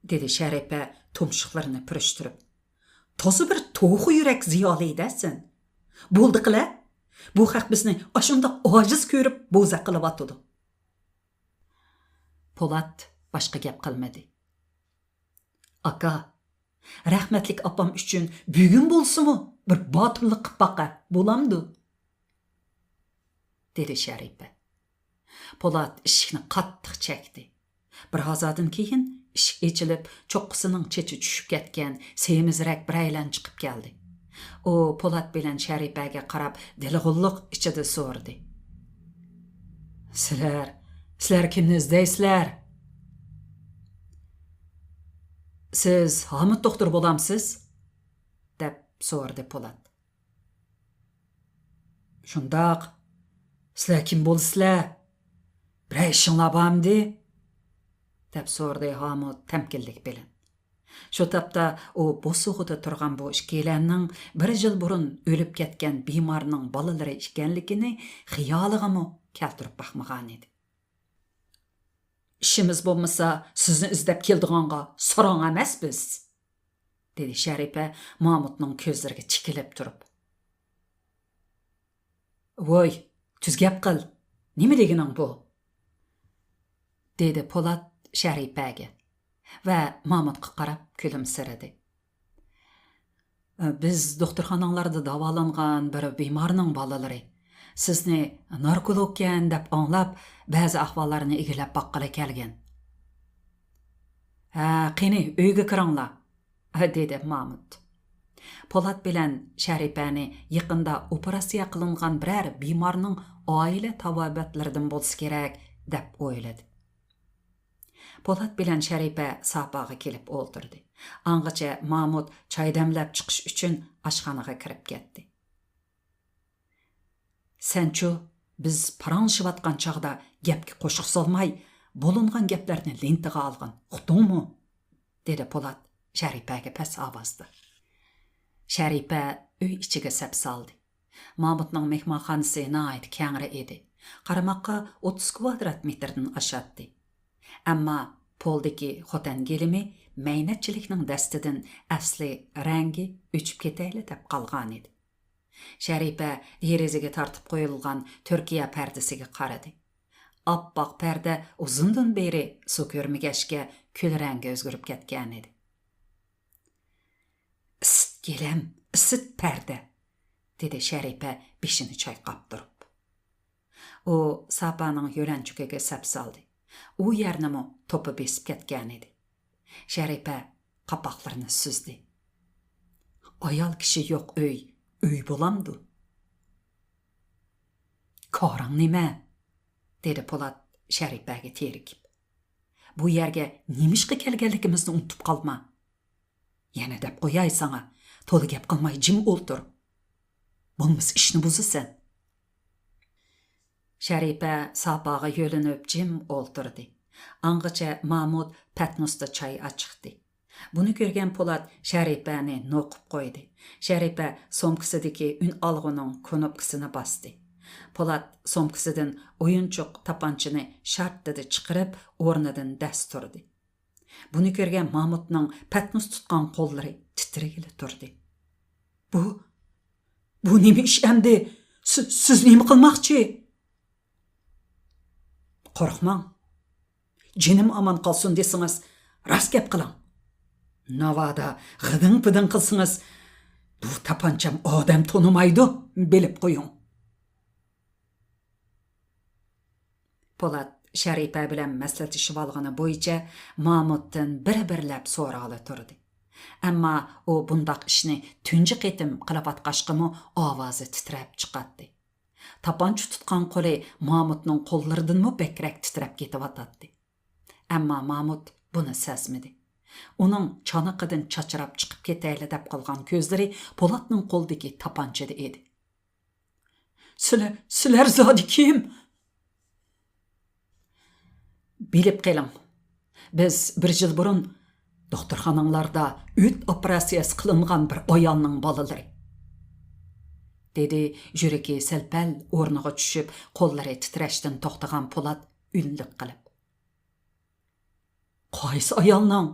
دېدى شەرىپە تۇمشۇقلىرىنى پۈرۈشتۈرۈپ. «تازا بىر توخۇ يۈرەك زىيالىيدە سەن. بولدى قىلە، بۇ خەق بىزنى ئاشۇنداق ئاجىز كۆرۈپ بوزەك قىلىۋاتىدۇ.» پولات باشقا گەپ قىلمىدى. «ئاكا، رەھمەتلىك ئاپام ئۈچۈن بۈگۈن بولسىمۇ بىر باتۇرلۇق قىپ باقە، بولامدۇ؟» دېدى شەرىپە. پولات ئىشىكنى قاتتىق چەكتى. بىر ھازادىن كېيىن ئىشىك ئېچىلىپ، چوققىسىنىڭ چېچى چۈشۈپ كەتكەن سېمىزرەك بىرەيلەن چىقىپ كەلدى. ئۇ پولات بىلەن شەرىپەگە قاراپ دىلغۇنلۇق ئىچىدە سورىدى. «سىلەر، سىلەر كىمنى ئىزدەيسىلەر؟» «سىز ھامۇت دوختۇر بولامسىز؟» دەپ سورىدى پولات. «شۇنداق. سىلەر كىم بولىسىلەر؟ بىرەر ئىشىڭلار بارمىدى؟» دەپ سورىدى ھامۇت تەمكىنلىك بىلەن. شۇ تاپتا ئۇ بوسۇغىدا تۇرغان بۇ ئىككىيلەننىڭ بىر يىل بۇرۇن ئۆلۈپ كەتكەن بىمارنىڭ بالىلىرى ئىكەنلىكىنى خىيالىغىمۇ كەلتۈرۈپ باقمىغانىدى. «ئىشىمىز بولمىسا، سىزنى ئىزدەپ كېلىدىغانغا ساراڭ ئەمەس بىز.» دېدى شەرىپە مامۇتنىڭ كۆزلىرىگە تىكىلىپ تۇرۇپ. «ۋوي، تۈز گەپ قىل، نېمە دېگىنىڭ بۇ؟» دېدى پولات شەرىپەگە ۋە مامۇتقا قاراپ كۈلۈمسىرىدى. «بىز دوختۇرخاناڭلاردا داۋالانغان بىر بىمارنىڭ بالىلىرى. سىزنى ناركولوگكەن دەپ ئاڭلاپ، بەزى ئەھۋاللارنى ئىگىلەپ باققىلى كەلگەن.» «ھە، قېنى، ئۆيگە كىرىڭلار.» دېدى مامۇت. پولات بىلەن شەرىپەنى يېقىندا ئوپېراتسىيە قىلىنغان بىرەر بىمارنىڭ ئائىلە تاۋابىئاتلىرىدىن بولسا كېرەك، دەپ ئويلىدى. پولات بىلەن شەرىپە ساپاغا كېلىپ ئولتۇردى. ئاڭغىچە مامۇت چاي دەملەپ چىقىش ئۈچۈن ئاشخانىغا كىرىپ كەتتى. «سەنچۇ، بىز پاراڭلىشىۋاتقان چاغدا گەپكە قوشۇق سالماي، بولۇنغان گەپلەرنى لېنتىغا ئالغىن، ئۇقتۇڭمۇ؟» دېدى پولات شەرىپەگە پەس ئاۋازدا. شەرىپە ئۆي ئىچىگە سەپسالدى. مامۇتنىڭ مېھمانخانىسى ناھايىتى كەڭرى ئىدى. قارىماققا ئوتتۇز كۋادرات مېتىردىن ئاشاتتى. ئەمما پولدىكى خوتەن گىلىمى مەينەتچىلىكنىڭ دەستىدىن ئەسلى رەڭگى ئۆچۈپ كېتەيلى دەپ قالغانىدى. شەرىپە دېرىزىگە تارتىپ قويۇلغان تۈركىيە پەردىسىگە قارىدى. ئاپئاق پەردە ئۇزۇندىن بېرى سۇ كۆرمىگەچكە، كۈل رەڭگە ئۆزگىرىپ كەتكەنىدى. «ئىسىت گىلەم، ئىسىت پەردە!» دېدى شەرىپە بېشىنى چايقاپ تۇرۇپ. ئۇ ساپانىڭ يۆلەنچۈكىگە سەپسالدى. ئۇ يەرنىمۇ توپا بېسىپ كەتكەنىدى. شەرىپە قاپاقلىرىنى سۈزدى. «ئايال كىشى يوق ئۆي، ئۆي بولامدۇ؟» «كارىڭ نېمە؟» دېدى پولات شەرىپەگە تېرىكىپ. «بۇ يەرگە نېمىشقا كەلگەنلىكىمىزنى ئۇنتۇپ قالما. يەنە دەپ قوياي ساڭا، تولا گەپ قىلماي جىم ئولتۇر. بولمىسا ئىشنى بۇزىسەن.» شەرىپە ساپاغا يۆلىنىپ جىم ئولتۇردى. ئاڭغىچە مامۇت پەتنۇستا چاي ئاچىقتى. بۇنى كۆرگەن پولات شەرىپەنى نوقۇپ قويدى. شەرىپە سومكىسىدىكى ئۈنئالغۇنىڭ كۇنۇپكىسىنى باستى. پولات سومكىسىدىن ئويۇنچۇق تاپانچىنى شارتتىدە چىقىرىپ، ئورنىدىن دەس تۇردى. بۇنى كۆرگەن مامۇتنىڭ پەتنۇس تۇتقان قوللىرى تىترىگىلى تۇردى. «بۇ، بۇ نېمە ئىش ئەمدى؟ سى-، سىز نېمە قىلماقچى؟» «قورقماڭ. جېنىم ئامان قالسۇن دېسىڭىز، راست گەپ قىلىڭ. ناۋادا غىدىڭ-پىدىڭ قىلسىڭىز، بۇ تاپانچام ئادەم تونۇمايدۇ، بىلىپ قويۇڭ.» پولات شەرىپە بىلەن مەسلىھەتلىشىۋالغىنى بويىچە مامۇتتىن بىر-بىرلەپ سورىغىلى تۇردى. ئەمما ئۇ بۇنداق ئىشنى تۇنجى قېتىم قىلىۋاتقاچقىمۇ ئاۋازى تىترەپ چىقاتتى. تاپانچا تۇتقان قولى مامۇتنىڭ قوللىرىدىنمۇ بەكرەك تىترەپ كېتىۋاتاتتى. ئەمما مامۇت بۇنى سەزمىدى. ئۇنىڭ چانىقىدىن چاچراپ چىقىپ كېتەيلى دەپ قالغان كۆزلىرى پولاتنىڭ قولىدىكى تاپانچىدا ئىدى. «سىلەر، سىلەر زادى كىم؟» «بىلىپ قېلىڭ، بىز بىر يىل بۇرۇن دوختۇرخاناڭلاردا ئۆت ئوپېراتسىيەسى قىلىنغان بىر ئايالنىڭ بالىلىرى.» دېدى يۈرىكى سەل-پەل ئورنىغا چۈشۈپ، قوللىرى تىترەشتىن توختىغان پولات ئۈنلۈك قىلىپ. «قايسى ئايالنىڭ؟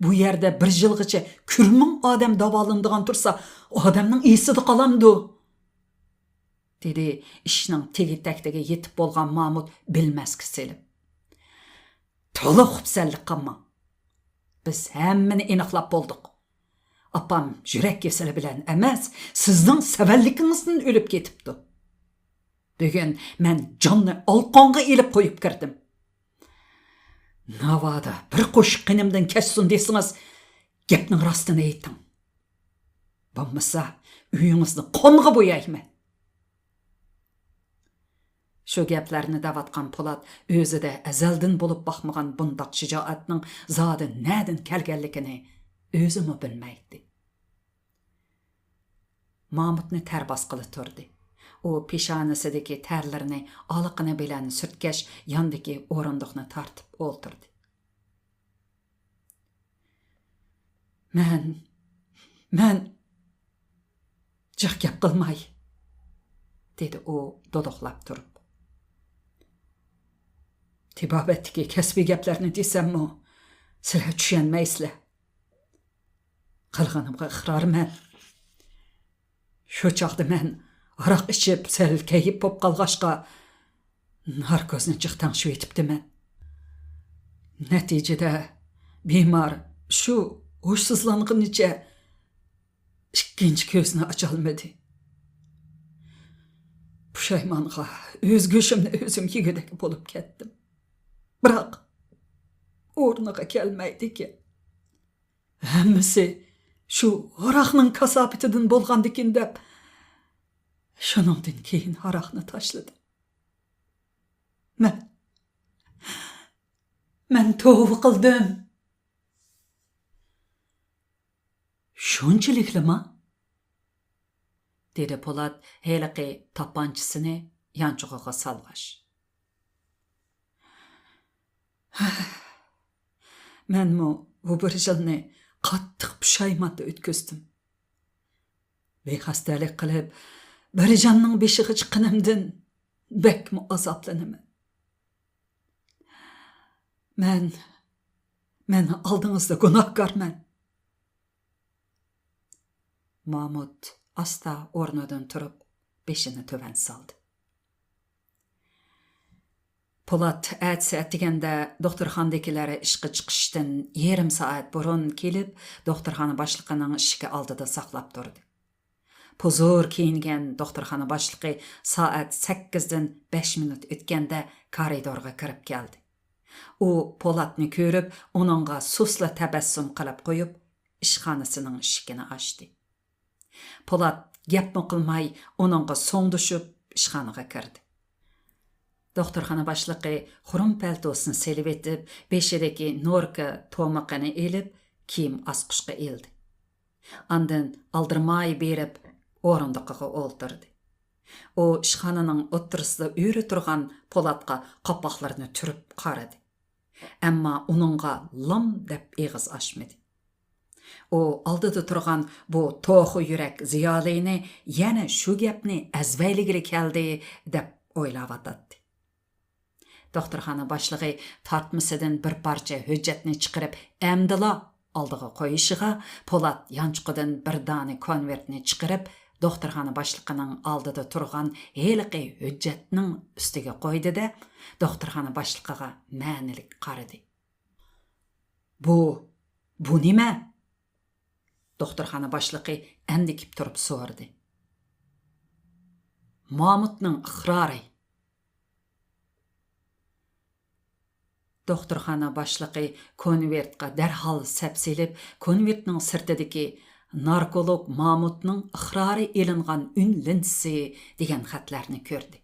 بۇ يەردە بىر يىلغىچە كۈرمىڭ ئادەم داۋالىنىدىغان تۇرسا، ئادەمنىڭ ئېسىدە قالامدۇ؟» دېدى ئىشنىڭ تېگى-تەكتىگە يېتىپ بولغان مامۇت بىلمەسكە سېلىپ. «تولا خۇپسەنلىك قىلماڭ. بىز ھەممىنى ئېنىقلاپ بولدۇق. ئاپام يۈرەك كېسىلى بىلەن ئەمەس، سىزنىڭ سەۋەنلىكىڭىزدىن ئۆلۈپ كېتىپتۇ. بۈگۈن مەن جاننى ئالىقانغا ئېلىپ قويۇپ كىردىم. ناۋادا بىر قوشۇق قېنىمدىن كەچسۇن دېسىڭىز، گەپنىڭ راستىنى ئېيتىڭ. بولمىسا، ئۆيىڭىزنى قانغا بويايمەن.» شۇ گەپلەرنى دەۋاتقان پولات ئۆزىدە ئەزەلدىن بولۇپ باقمىغان بۇنداق شىجائەتنىڭ زادى نەدىن كەلگەنلىكىنى ئۆزىمۇ بىلمەيتتى. مامۇتنى تەر باسقىلى تۇردى. ئۇ پېشانىسىدىكى تەرلىرىنى ئالىقىنى بىلەن سۈرتكەچ، ياندىكى ئورۇندۇقنى تارتىپ ئولتۇردى. «مەن، مەن جىق گەپ قىلماي،» دېدى ئۇ دودۇقلاپ تۇرۇپ. «تېبابەتتىكى كەسپىي گەپلەرنى دېسەممۇ، سىلەر چۈشەنمەيسىلەر. قىلغىنىمغا ئىقرارمەن. شۇ چاغدا مەن ھاراق ئىچىپ، سەل كەيپ بولۇپ قالغاچقا، ناركوزنى جىق تەڭشىۋېتىپتىمەن. نەتىجىدە، بىمار شۇ ھوشسىزلانغىنىچە ئىككىنچى كۆزىنى ئاچالمىدى. پۇشايمانغا ئۆز گۆشۈمنى ئۆزۈم يېگۈدەك بولۇپ كەتتىم. بىراق، ئورنىغا كەلمەيدىكەن. ھەممىسى شۇ ھاراقنىڭ كاساپىتىدىن بولغاندىكىن دەپ، شۇنىڭدىن كېيىن ھاراقنى تاشلىدىم. مەن، مەن توۋا قىلدىم.» «شۇنچىلىكلىما؟» دېدى پولات ھېلىقى تاپانچىسىنى يانچۇقىغا سالغاچ. «مەنمۇ بۇ بىر يىلنى قاتتىق پۇشايماندا ئۆتكۈزدۈم. بىخەستەلىك قىلىپ، بىر جاننىڭ بېشىغا چىققىنىمدىن بەكمۇ ئازابلىنىمەن. مەن، مەن ئالدىڭىزدا گۇناھكارمەن.» مامۇت ئاستا ئورنىدىن تۇرۇپ، بېشىنى تۆۋەن سالدى. پولات ئەتىسى ئەتىگەندە دوختۇرخانىدىكىلەر ئىشقا چىقىشتىن يېرىم سائەت بۇرۇن كېلىپ، دوختۇرخانا باشلىقىنىڭ ئىشىكى ئالدىدا ساقلاپ تۇردى. پۇزۇر كىيىنگەن دوختۇرخانا باشلىقى سائەت سەككىزدىن بەش مىنۇت ئۆتكەندە كارىدورغا كىرىپ كەلدى. ئۇ پولاتنى كۆرۈپ، ئۇنىڭغا سۇسلا تەبەسسۇم قىلىپ قويۇپ، ئىشخانىسىنىڭ ئىشىكىنى ئاچتى. پولات گەپمۇ قىلماي، ئۇنىڭغا سوڭدىشىپ، ئىشخانىغا كىردى. دوختۇرخانا باشلىقى خۇرۇم پەلتوسىنى سېلىۋېتىپ، بېشىدىكى نوركا تومىقىنى ئېلىپ، كىيىم ئاسقۇچقا ئىلدى. ئاندىن ئالدىرىماي بېرىپ، ئورۇندۇقىغا ئولتۇردى. ئۇ ئىشخانىنىڭ ئوتتۇرىسىدا ئۆرە تۇرغان پولاتقا قاپاقلىرىنى تۈرۈپ قارىدى. ئەمما ئۇنىڭغا لام دەپ ئېغىز ئاچمىدى. ئۇ ئالدىدا تۇرغان بۇ توخۇ يۈرەك زىيالىينى يەنە شۇ گەپنى ئەزۋەيلىگىلى كەلدى، دەپ ئويلاۋاتاتتى. دوختۇرخانا باشلىقى تارتمىسىدىن بىر پارچە ھۆججەتنى چىقىرىپ، ئەمدىلا ئالدىغا قويۇشىغا، پولات يانچۇقىدىن بىر دانە كونۋېرتنى چىقىرىپ، دوختۇرخانا باشلىقىنىڭ ئالدىدا تۇرغان ھېلىقى ھۆججەتنىڭ ئۈستىگە قويدى-دە، دوختۇرخانا باشلىقىغا مەنىلىك قارىدى. بۇ، بۇ نېمە؟ دوختۇرخانا باشلىقى ئەندىكىپ تۇرۇپ سورىدى. مامۇتنىڭ ئىقرارى. دوختۇرخانا باشلىقى كونۋېرتقا دەرھال سەپسېلىپ، كونۋېرتنىڭ سىرتىدىكى ناركولوگ مامۇتنىڭ ئىقرارى ئېلىنغان ئۈن لېنتىسى دېگەن خەتلەرنى كۆردى.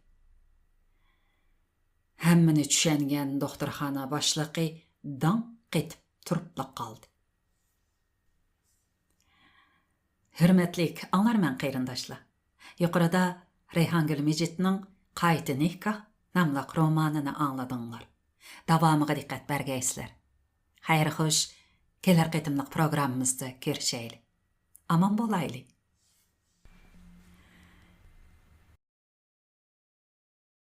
ھەممىنى چۈشەنگەن دوختۇرخانا باشلىقى داڭ قېتىپ تۇرۇپلا قالدى. ھۆرمەتلىك ئاڭلارمەن قېرىنداشلار، يۇقىرىدا رەيھانگۈل مىجىتنىڭ قايتا نىكاھ ناملىق رومانىنى ئاڭلىدىڭلار. داۋامىغا دىققەت بەرگەيسىلەر. خەير خوش، كېلەر قېتىملىق پروگراممىمىزدا كۆرۈشەيلى. ئامان بولايلى.